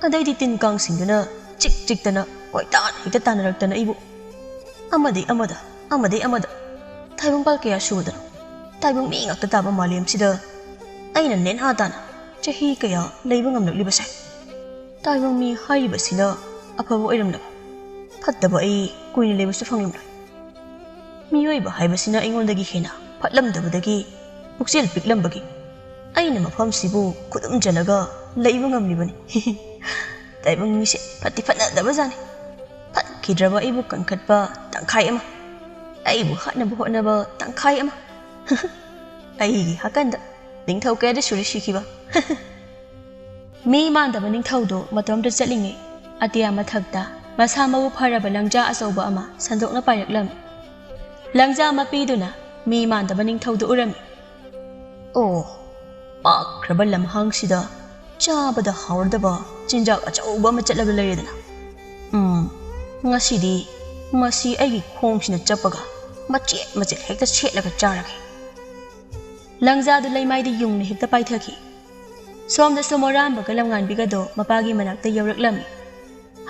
ꯑꯗꯩꯗꯤ ꯇꯤꯟ ꯀꯥꯡꯁꯤꯡꯗꯨꯅ ꯆꯤꯛ ꯆꯤꯛꯇꯅ ꯀꯣꯏꯇꯥꯟ ꯍꯦꯛꯇ ꯇꯥꯟꯅꯔꯛꯇꯅ ꯑꯩꯕꯨ ꯑꯃꯗꯤ ꯑꯃꯗ, ꯑꯃꯗꯤ ꯑꯃꯗ꯫ ꯇꯥꯏꯕꯪꯄꯥꯜ ꯀꯌꯥ ꯁꯨꯗꯅ ꯇꯥꯏꯕꯪ ꯃꯤ ꯉꯥꯛꯇ ꯇꯥꯕ ꯃꯥꯂꯦꯝꯁꯤꯗ ꯑꯩꯅ ꯅꯦꯟꯍꯥ ꯇꯥꯅ ꯆꯍꯤ ꯀꯌꯥ ꯂꯩꯕ ꯉꯝꯂꯛꯂꯤꯕꯁꯦ? ꯇꯥꯏꯕꯪ ꯃꯤ ꯍꯥꯏꯔꯤꯕꯁꯤꯅ ꯑꯐꯕ ꯑꯣꯏꯔꯝꯂꯕ? ꯐꯠꯇꯕ ꯑꯩ ꯀꯨꯏꯅ ꯂꯩꯕꯁꯨ ꯐꯪꯂꯝꯂꯣꯏ꯫ ꯃꯤꯑꯣꯏꯕ ꯍꯥꯏꯕꯁꯤꯅ ꯑꯩꯉꯣꯟꯗꯒꯤ ꯍꯦꯟꯅ ꯐꯠꯂꯝꯗꯕꯗꯒꯤ ꯄꯨꯛꯆꯦꯜ ꯄꯤꯛꯂꯝꯕꯒꯤ ꯑꯩꯅ ꯃꯐꯝꯁꯤꯕꯨ ꯈꯨꯗꯨꯝꯖꯜꯂꯒ ꯂꯩꯕ ꯉꯝꯂꯤꯕꯅꯤ꯫ ꯇꯥꯏꯕꯪ ꯃꯤꯁꯦ ꯐꯠꯇꯤ ꯐꯠꯅꯗꯕꯖꯥꯠꯅꯤ꯫ ꯐꯠꯈꯤꯗ꯭ꯔꯕ ꯑꯩꯕꯨ ꯀꯟꯈꯠꯄ ꯇꯪꯈꯥꯏ ꯑꯃ, ꯑꯩꯕꯨ ꯍꯥꯠꯅꯕ ꯍꯣꯠꯅꯕ ꯇꯪꯈꯥꯏ ꯑꯃ꯫ ꯑꯩꯒꯤ ꯍꯥꯀꯟꯗ ꯅꯤꯡꯊꯧ ꯀꯌꯥꯗꯤ ꯁꯨꯔꯦ ꯁꯤꯈꯤꯕ꯫ ꯃꯤ ꯃꯥꯟꯗꯕ ꯅꯤꯡꯊꯧꯗꯣ ꯃꯇꯣꯝꯇ ꯆꯠꯂꯤꯉꯩ ꯑꯇꯤꯌꯥ ꯃꯊꯛꯇ ꯃꯁꯥ ꯃꯎ ꯐꯔꯕ ꯂꯪꯖꯥ ꯑꯆꯧꯕ ꯑꯃ ꯁꯟꯗꯣꯛꯅ ꯄꯥꯏꯔꯛꯂꯝꯃꯤ꯫ ꯂꯪꯖꯥ ꯃꯄꯤꯗꯨꯅ ꯃꯤ ꯃꯥꯟꯗꯕ ꯅꯤꯡꯊꯧꯗꯨ ꯎꯔꯝꯃꯤ꯫ ꯑꯣ, ꯄꯥꯛꯈ꯭ꯔꯕ ꯂꯝꯍꯥꯡꯁꯤꯗ ꯆꯥꯕꯗ ꯍꯥꯎꯔꯗꯕ ꯆꯤꯟꯖꯥꯛ ꯑꯆꯧꯕ ꯑꯃ ꯆꯠꯂꯒ ꯂꯩꯔꯦꯗꯅ꯫ ꯎꯝ, ꯉꯁꯤꯗꯤ ꯃꯁꯤ ꯑꯩꯒꯤ ꯈꯣꯡꯁꯤꯅ ꯆꯞꯄꯒ ꯃꯆꯦꯠ ꯃꯆꯦꯠ ꯍꯦꯛꯇ ꯁꯦꯠꯂꯒ ꯆꯥꯔꯒꯦ꯫ ꯂꯪꯖꯥꯗꯨ ꯂꯩꯃꯥꯏꯗ ꯌꯨꯡꯅ ꯍꯦꯛꯇ ꯄꯥꯏꯊꯈꯤ꯫ ꯁꯣꯝꯗꯁꯨ ꯃꯣꯔꯥꯝꯕꯒ ꯂꯝꯉꯥꯟꯕꯤꯒꯗꯣ ꯃꯄꯥꯒꯤ ꯃꯅꯥꯛꯇ ꯌꯧꯔꯛꯂꯝꯃꯤ꯫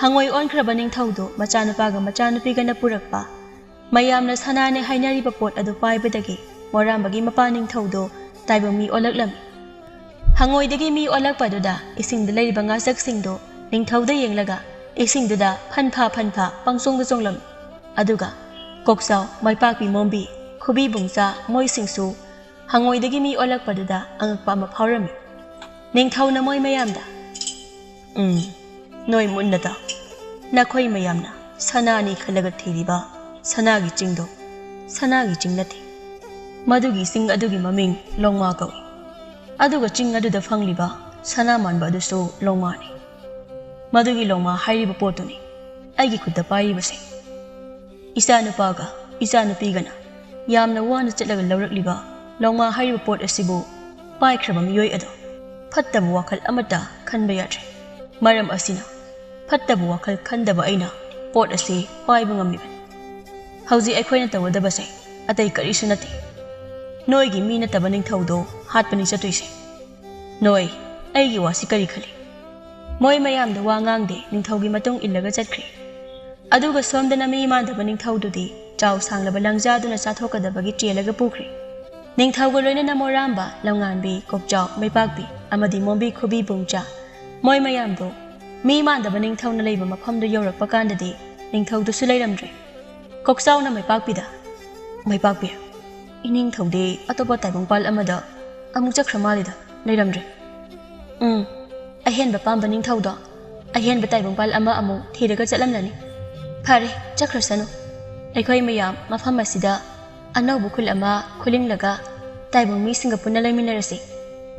ꯍꯉꯣꯏ ꯑꯣꯟꯈ꯭ꯔꯕ ꯅꯤꯡꯊꯧꯗꯨ ꯃꯆꯥꯅꯨꯄꯥꯒ ꯃꯆꯥꯅꯨꯄꯤꯒꯅ ꯄꯨꯔꯛꯄ ꯃꯌꯥꯝꯅ ꯁꯅꯥꯅꯦ ꯍꯥꯏꯅꯔꯤꯕ ꯄꯣꯠ ꯑꯗꯨ ꯄꯥꯏꯕꯗꯒꯤ ꯃꯣꯔꯥꯝꯕꯒꯤ ꯃꯄꯥ ꯅꯤꯡꯊꯧꯗꯨ ꯇꯥꯏꯕꯪ ꯃꯤ ꯑꯣꯜꯂꯛꯂꯝꯃꯤ꯫ ꯍꯉꯣꯏꯗꯒꯤ ꯃꯤ ꯑꯣꯜꯂꯛꯄꯗꯨꯗ ꯏꯁꯤꯡꯗ ꯂꯩꯔꯤꯕ ꯉꯥꯆꯛꯁꯤꯡꯗꯨ ꯅꯤꯡꯊꯧꯗ ꯌꯦꯡꯂꯒ ꯏꯁꯤꯡꯗꯨꯗ ꯐꯟꯐꯥ ꯐꯟꯐꯥ ꯄꯪꯆꯣꯡꯗ ꯆꯣꯡꯂꯝꯃꯤ꯫ ꯑꯗꯨꯒ ꯀꯣꯛꯆꯥꯎ, ꯃꯥꯏꯄꯥꯛꯄꯤ ꯃꯣꯝꯕꯤ, ꯈꯨꯕꯤ ꯕꯨꯡꯆꯥ ꯃꯣꯏꯁꯤꯡꯁꯨ ꯍꯉꯣꯏꯗꯒꯤ ꯃꯤ ꯑꯣꯜꯂꯛꯄꯗꯨꯗ ꯑꯉꯛꯄ ꯑꯃ ꯐꯥꯎꯔꯝꯃꯤ꯫ ꯅꯤꯡꯊꯧꯅ ꯃꯣꯏ ꯃꯌꯥꯝꯗ, "ꯎꯝ, ꯅꯣꯏ ꯃꯨꯟꯅ ꯇꯥꯎ꯫ ꯅꯈꯣꯏ ꯃꯌꯥꯝꯅ ꯁꯅꯥꯅꯤ ꯈꯜꯂꯒ ꯊꯤꯔꯤꯕ ꯁꯅꯥꯒꯤ ꯆꯤꯡꯗꯣ ꯁꯅꯥꯒꯤ ꯆꯤꯡ ꯅꯠꯇꯦ꯫ ꯃꯗꯨꯒꯤ ꯆꯤꯡ ꯑꯗꯨꯒꯤ ꯃꯃꯤꯡ ꯂꯣꯡꯃꯥ ꯀꯧꯏ꯫ ꯑꯗꯨꯒ ꯆꯤꯡ ꯑꯗꯨꯗ ꯐꯪꯂꯤꯕ ꯁꯅꯥ ꯃꯥꯟꯕ ꯑꯗꯨꯁꯨ ꯂꯣꯡꯃꯥꯅꯤ꯫ ꯃꯗꯨꯒꯤ ꯂꯣꯡꯃꯥ ꯍꯥꯏꯔꯤꯕ ꯄꯣꯠꯇꯨꯅꯤ ꯑꯩꯒꯤ ꯈꯨꯠꯇ ꯄꯥꯏꯔꯤꯕꯁꯦ꯫ ꯏꯆꯥꯅꯨꯄꯥꯒ ꯏꯆꯥꯅꯨꯄꯤꯒꯅ ꯌꯥꯝꯅ ꯋꯥꯅ ꯆꯠꯂꯒ ꯂꯧꯔꯛꯂꯤꯕ ꯂꯣꯡꯃꯥ ꯍꯥꯏꯔꯤꯕ ꯄꯣꯠ ꯑꯁꯤꯕꯨ ꯄꯥꯏꯈ꯭ꯔꯕ ꯃꯤꯑꯣꯏ ꯑꯗꯣ ꯐꯠꯇꯕ ꯋꯥꯈꯜ ꯑꯃꯠꯇ ꯈꯟꯕ ꯌꯥꯗ꯭ꯔꯦ꯫ ꯃꯔꯝ ꯑꯁꯤꯅ ꯐꯠꯇꯕ ꯋꯥꯈꯜ ꯈꯟꯗꯕ ꯑꯩꯅ ꯄꯣꯠ ꯑꯁꯤ ꯄꯥꯏꯕ ꯉꯝꯃꯤꯕꯅꯤ꯫ ꯍꯧꯖꯤꯛ ꯑꯩꯈꯣꯏꯅ ꯇꯧꯒꯗꯕꯁꯦ ꯑꯇꯩ ꯀꯔꯤꯁꯨ ꯅꯠꯇꯦ꯫ ꯅꯣꯏꯒꯤ ꯃꯤ ꯅꯠꯇꯕ ꯅꯤꯡꯊꯧꯗꯣ ꯍꯥꯠꯄꯅꯤ ꯆꯠꯇꯣꯏꯁꯦ꯫ ꯅꯣꯏ ꯑꯩꯒꯤ ꯋꯥꯁꯤ ꯀꯔꯤ ꯈꯜꯂꯤ? ꯃꯣꯏ ꯃꯌꯥꯝꯗ ꯋꯥ ꯉꯥꯡꯗꯦ, ꯅꯤꯡꯊꯧꯒꯤ ꯃꯇꯨꯡ ꯏꯜꯂꯒ ꯆꯠꯈ꯭ꯔꯦ꯫ ꯑꯗꯨꯒ ꯁꯣꯝꯗꯅ ꯃꯤ ꯃꯥꯟꯗꯕ ꯅꯤꯡꯊꯧꯗꯨꯗꯤ ꯆꯥꯎ ꯁꯥꯡꯂꯕ ꯂꯪꯖꯥꯗꯨꯅ ꯆꯥꯊꯣꯛꯀꯗꯕꯒꯤ ꯆꯦꯜꯂꯒ ꯄꯨꯈ꯭ꯔꯦ꯫ ꯅꯤꯡꯊꯧꯒ ꯂꯣꯏꯅꯅ ꯃꯣꯔꯥꯝꯕ, ꯂꯝꯉꯥꯟꯕꯤ, ꯀꯣꯛꯆꯥꯎ, ꯃꯩꯄꯥꯛꯄꯤ ꯑꯃꯗꯤ ꯃꯣꯝꯕꯤ ꯈꯨꯕꯤ ꯕꯨꯡꯆꯥ, ꯃꯣꯏ ꯃꯌꯥꯝꯗꯣ ꯃꯤ ꯃꯥꯟꯗꯕ ꯅꯤꯡꯊꯧꯅ ꯂꯩꯕ ꯃꯐꯝꯗꯨ ꯌꯧꯔꯛꯄ ꯀꯥꯟꯗꯗꯤ ꯅꯤꯡꯊꯧꯗꯨꯁꯨ ꯂꯩꯔꯝꯗ꯭ꯔꯦ꯫ ꯀꯣꯛꯆꯥꯎꯅ ꯃꯩꯄꯥꯛꯄꯤꯗ, "ꯃꯩꯄꯥꯛꯄꯤ, ꯏꯅꯤꯡꯊꯧꯗꯤ ꯑꯇꯣꯞꯄ ꯇꯥꯏꯕꯪꯄꯥꯜ ꯑꯃꯗ ꯑꯃꯨꯛ ꯆꯠꯈ꯭ꯔ ꯃꯥꯜꯂꯤꯗ, ꯂꯩꯔꯝꯗ꯭ꯔꯦ꯫" "ꯎꯝ, ꯑꯍꯦꯟꯕ ꯄꯥꯝꯕ ꯅꯤꯡꯊꯧꯗꯣ ꯑꯍꯦꯟꯕ ꯇꯥꯏꯕꯪꯄꯥꯜ ꯑꯃ ꯑꯃꯨꯛ ꯊꯤꯔꯒ ꯆꯠꯂꯝꯂꯅꯤ꯫ ꯐꯔꯦ, ꯆꯠꯈ꯭ꯔꯁꯅꯨ꯫ ꯑꯩꯈꯣꯏ ꯃꯌꯥꯝ ꯃꯐꯝ ꯑꯁꯤꯗ ꯑꯅꯧꯕ ꯈꯨꯜ ꯑꯃ ꯈꯨꯂꯤꯡꯂꯒ ꯇꯥꯏꯕꯪ ꯃꯤꯁꯤꯡꯒ ꯄꯨꯟꯅ ꯂꯩꯃꯤꯟꯅꯔꯁꯤ꯫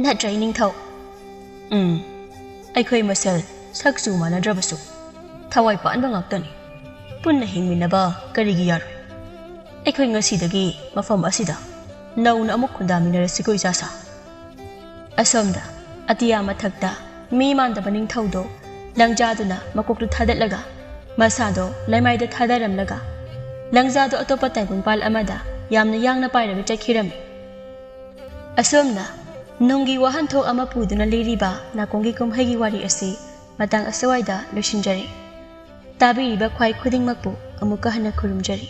ꯅꯠꯇ꯭ꯔ, ꯏꯅꯤꯡꯊꯧ?" "ꯎꯝ, ꯑꯩꯈꯣꯏ ꯃꯁꯦꯜ ꯁꯛ ꯆꯨ ꯃꯥꯟꯅꯗ꯭ꯔꯕꯁꯨ ꯊꯋꯥꯏ ꯄꯥꯟꯕ ꯉꯥꯛꯇꯅꯤ꯫ ꯄꯨꯟꯅ ꯍꯤꯡꯃꯤꯟꯅꯕ ꯀꯔꯤꯒꯤ ꯌꯥꯔꯣꯏ? ꯑꯩꯈꯣꯏ ꯉꯁꯤꯗꯒꯤ ꯃꯐꯝ ꯑꯁꯤꯗ ꯅꯧꯅ ꯑꯃꯨꯛ ꯈꯨꯟꯗꯥꯃꯤꯟꯅꯔꯁꯤꯀꯣ, ꯏꯆꯥꯁꯥ?" ꯑꯁꯣꯝꯗ ꯑꯇꯤꯌꯥ ꯃꯊꯛꯇ ꯃꯤ ꯃꯥꯟꯗꯕ ꯅꯤꯡꯊꯧꯗꯣ ꯂꯪꯖꯥꯗꯨꯅ ꯃꯀꯣꯛꯇꯨ ꯊꯥꯗꯠꯂꯒ ꯃꯁꯥꯗꯣ ꯂꯩꯃꯥꯏꯗ ꯊꯥꯗꯔꯝꯂꯒ ꯂꯪꯖꯥꯗꯣ ꯑꯇꯣꯞꯄ ꯇꯥꯏꯕꯪꯄꯥꯜ ꯑꯃꯗ ꯌꯥꯝꯅ ꯌꯥꯡꯅ ꯄꯥꯏꯔꯒ ꯆꯠꯈꯤꯔꯝꯃꯤ꯫ ꯑꯁꯣꯝꯅ ꯅꯨꯡꯒꯤ ꯋꯥꯍꯟꯊꯣꯛ ꯑꯃ ꯄꯨꯗꯨꯅ ꯂꯤꯔꯤꯕ ꯅꯥꯀꯣꯡꯒꯤ ꯀꯨꯝꯍꯩꯒꯤ ꯋꯥꯔꯤ ꯑꯁꯤ ꯃꯇꯥꯡ ꯑꯁꯨꯋꯥꯏꯗ ꯂꯣꯏꯁꯤꯟꯖꯔꯦ꯫ ꯇꯥꯕꯤꯔꯤꯕ ꯈ꯭ꯋꯥꯏ ꯈꯨꯗꯤꯡꯃꯛꯄꯨ ꯑꯃꯨꯛꯀ ꯍꯟꯅ ꯈꯨꯔꯨꯝꯖꯔꯤ꯫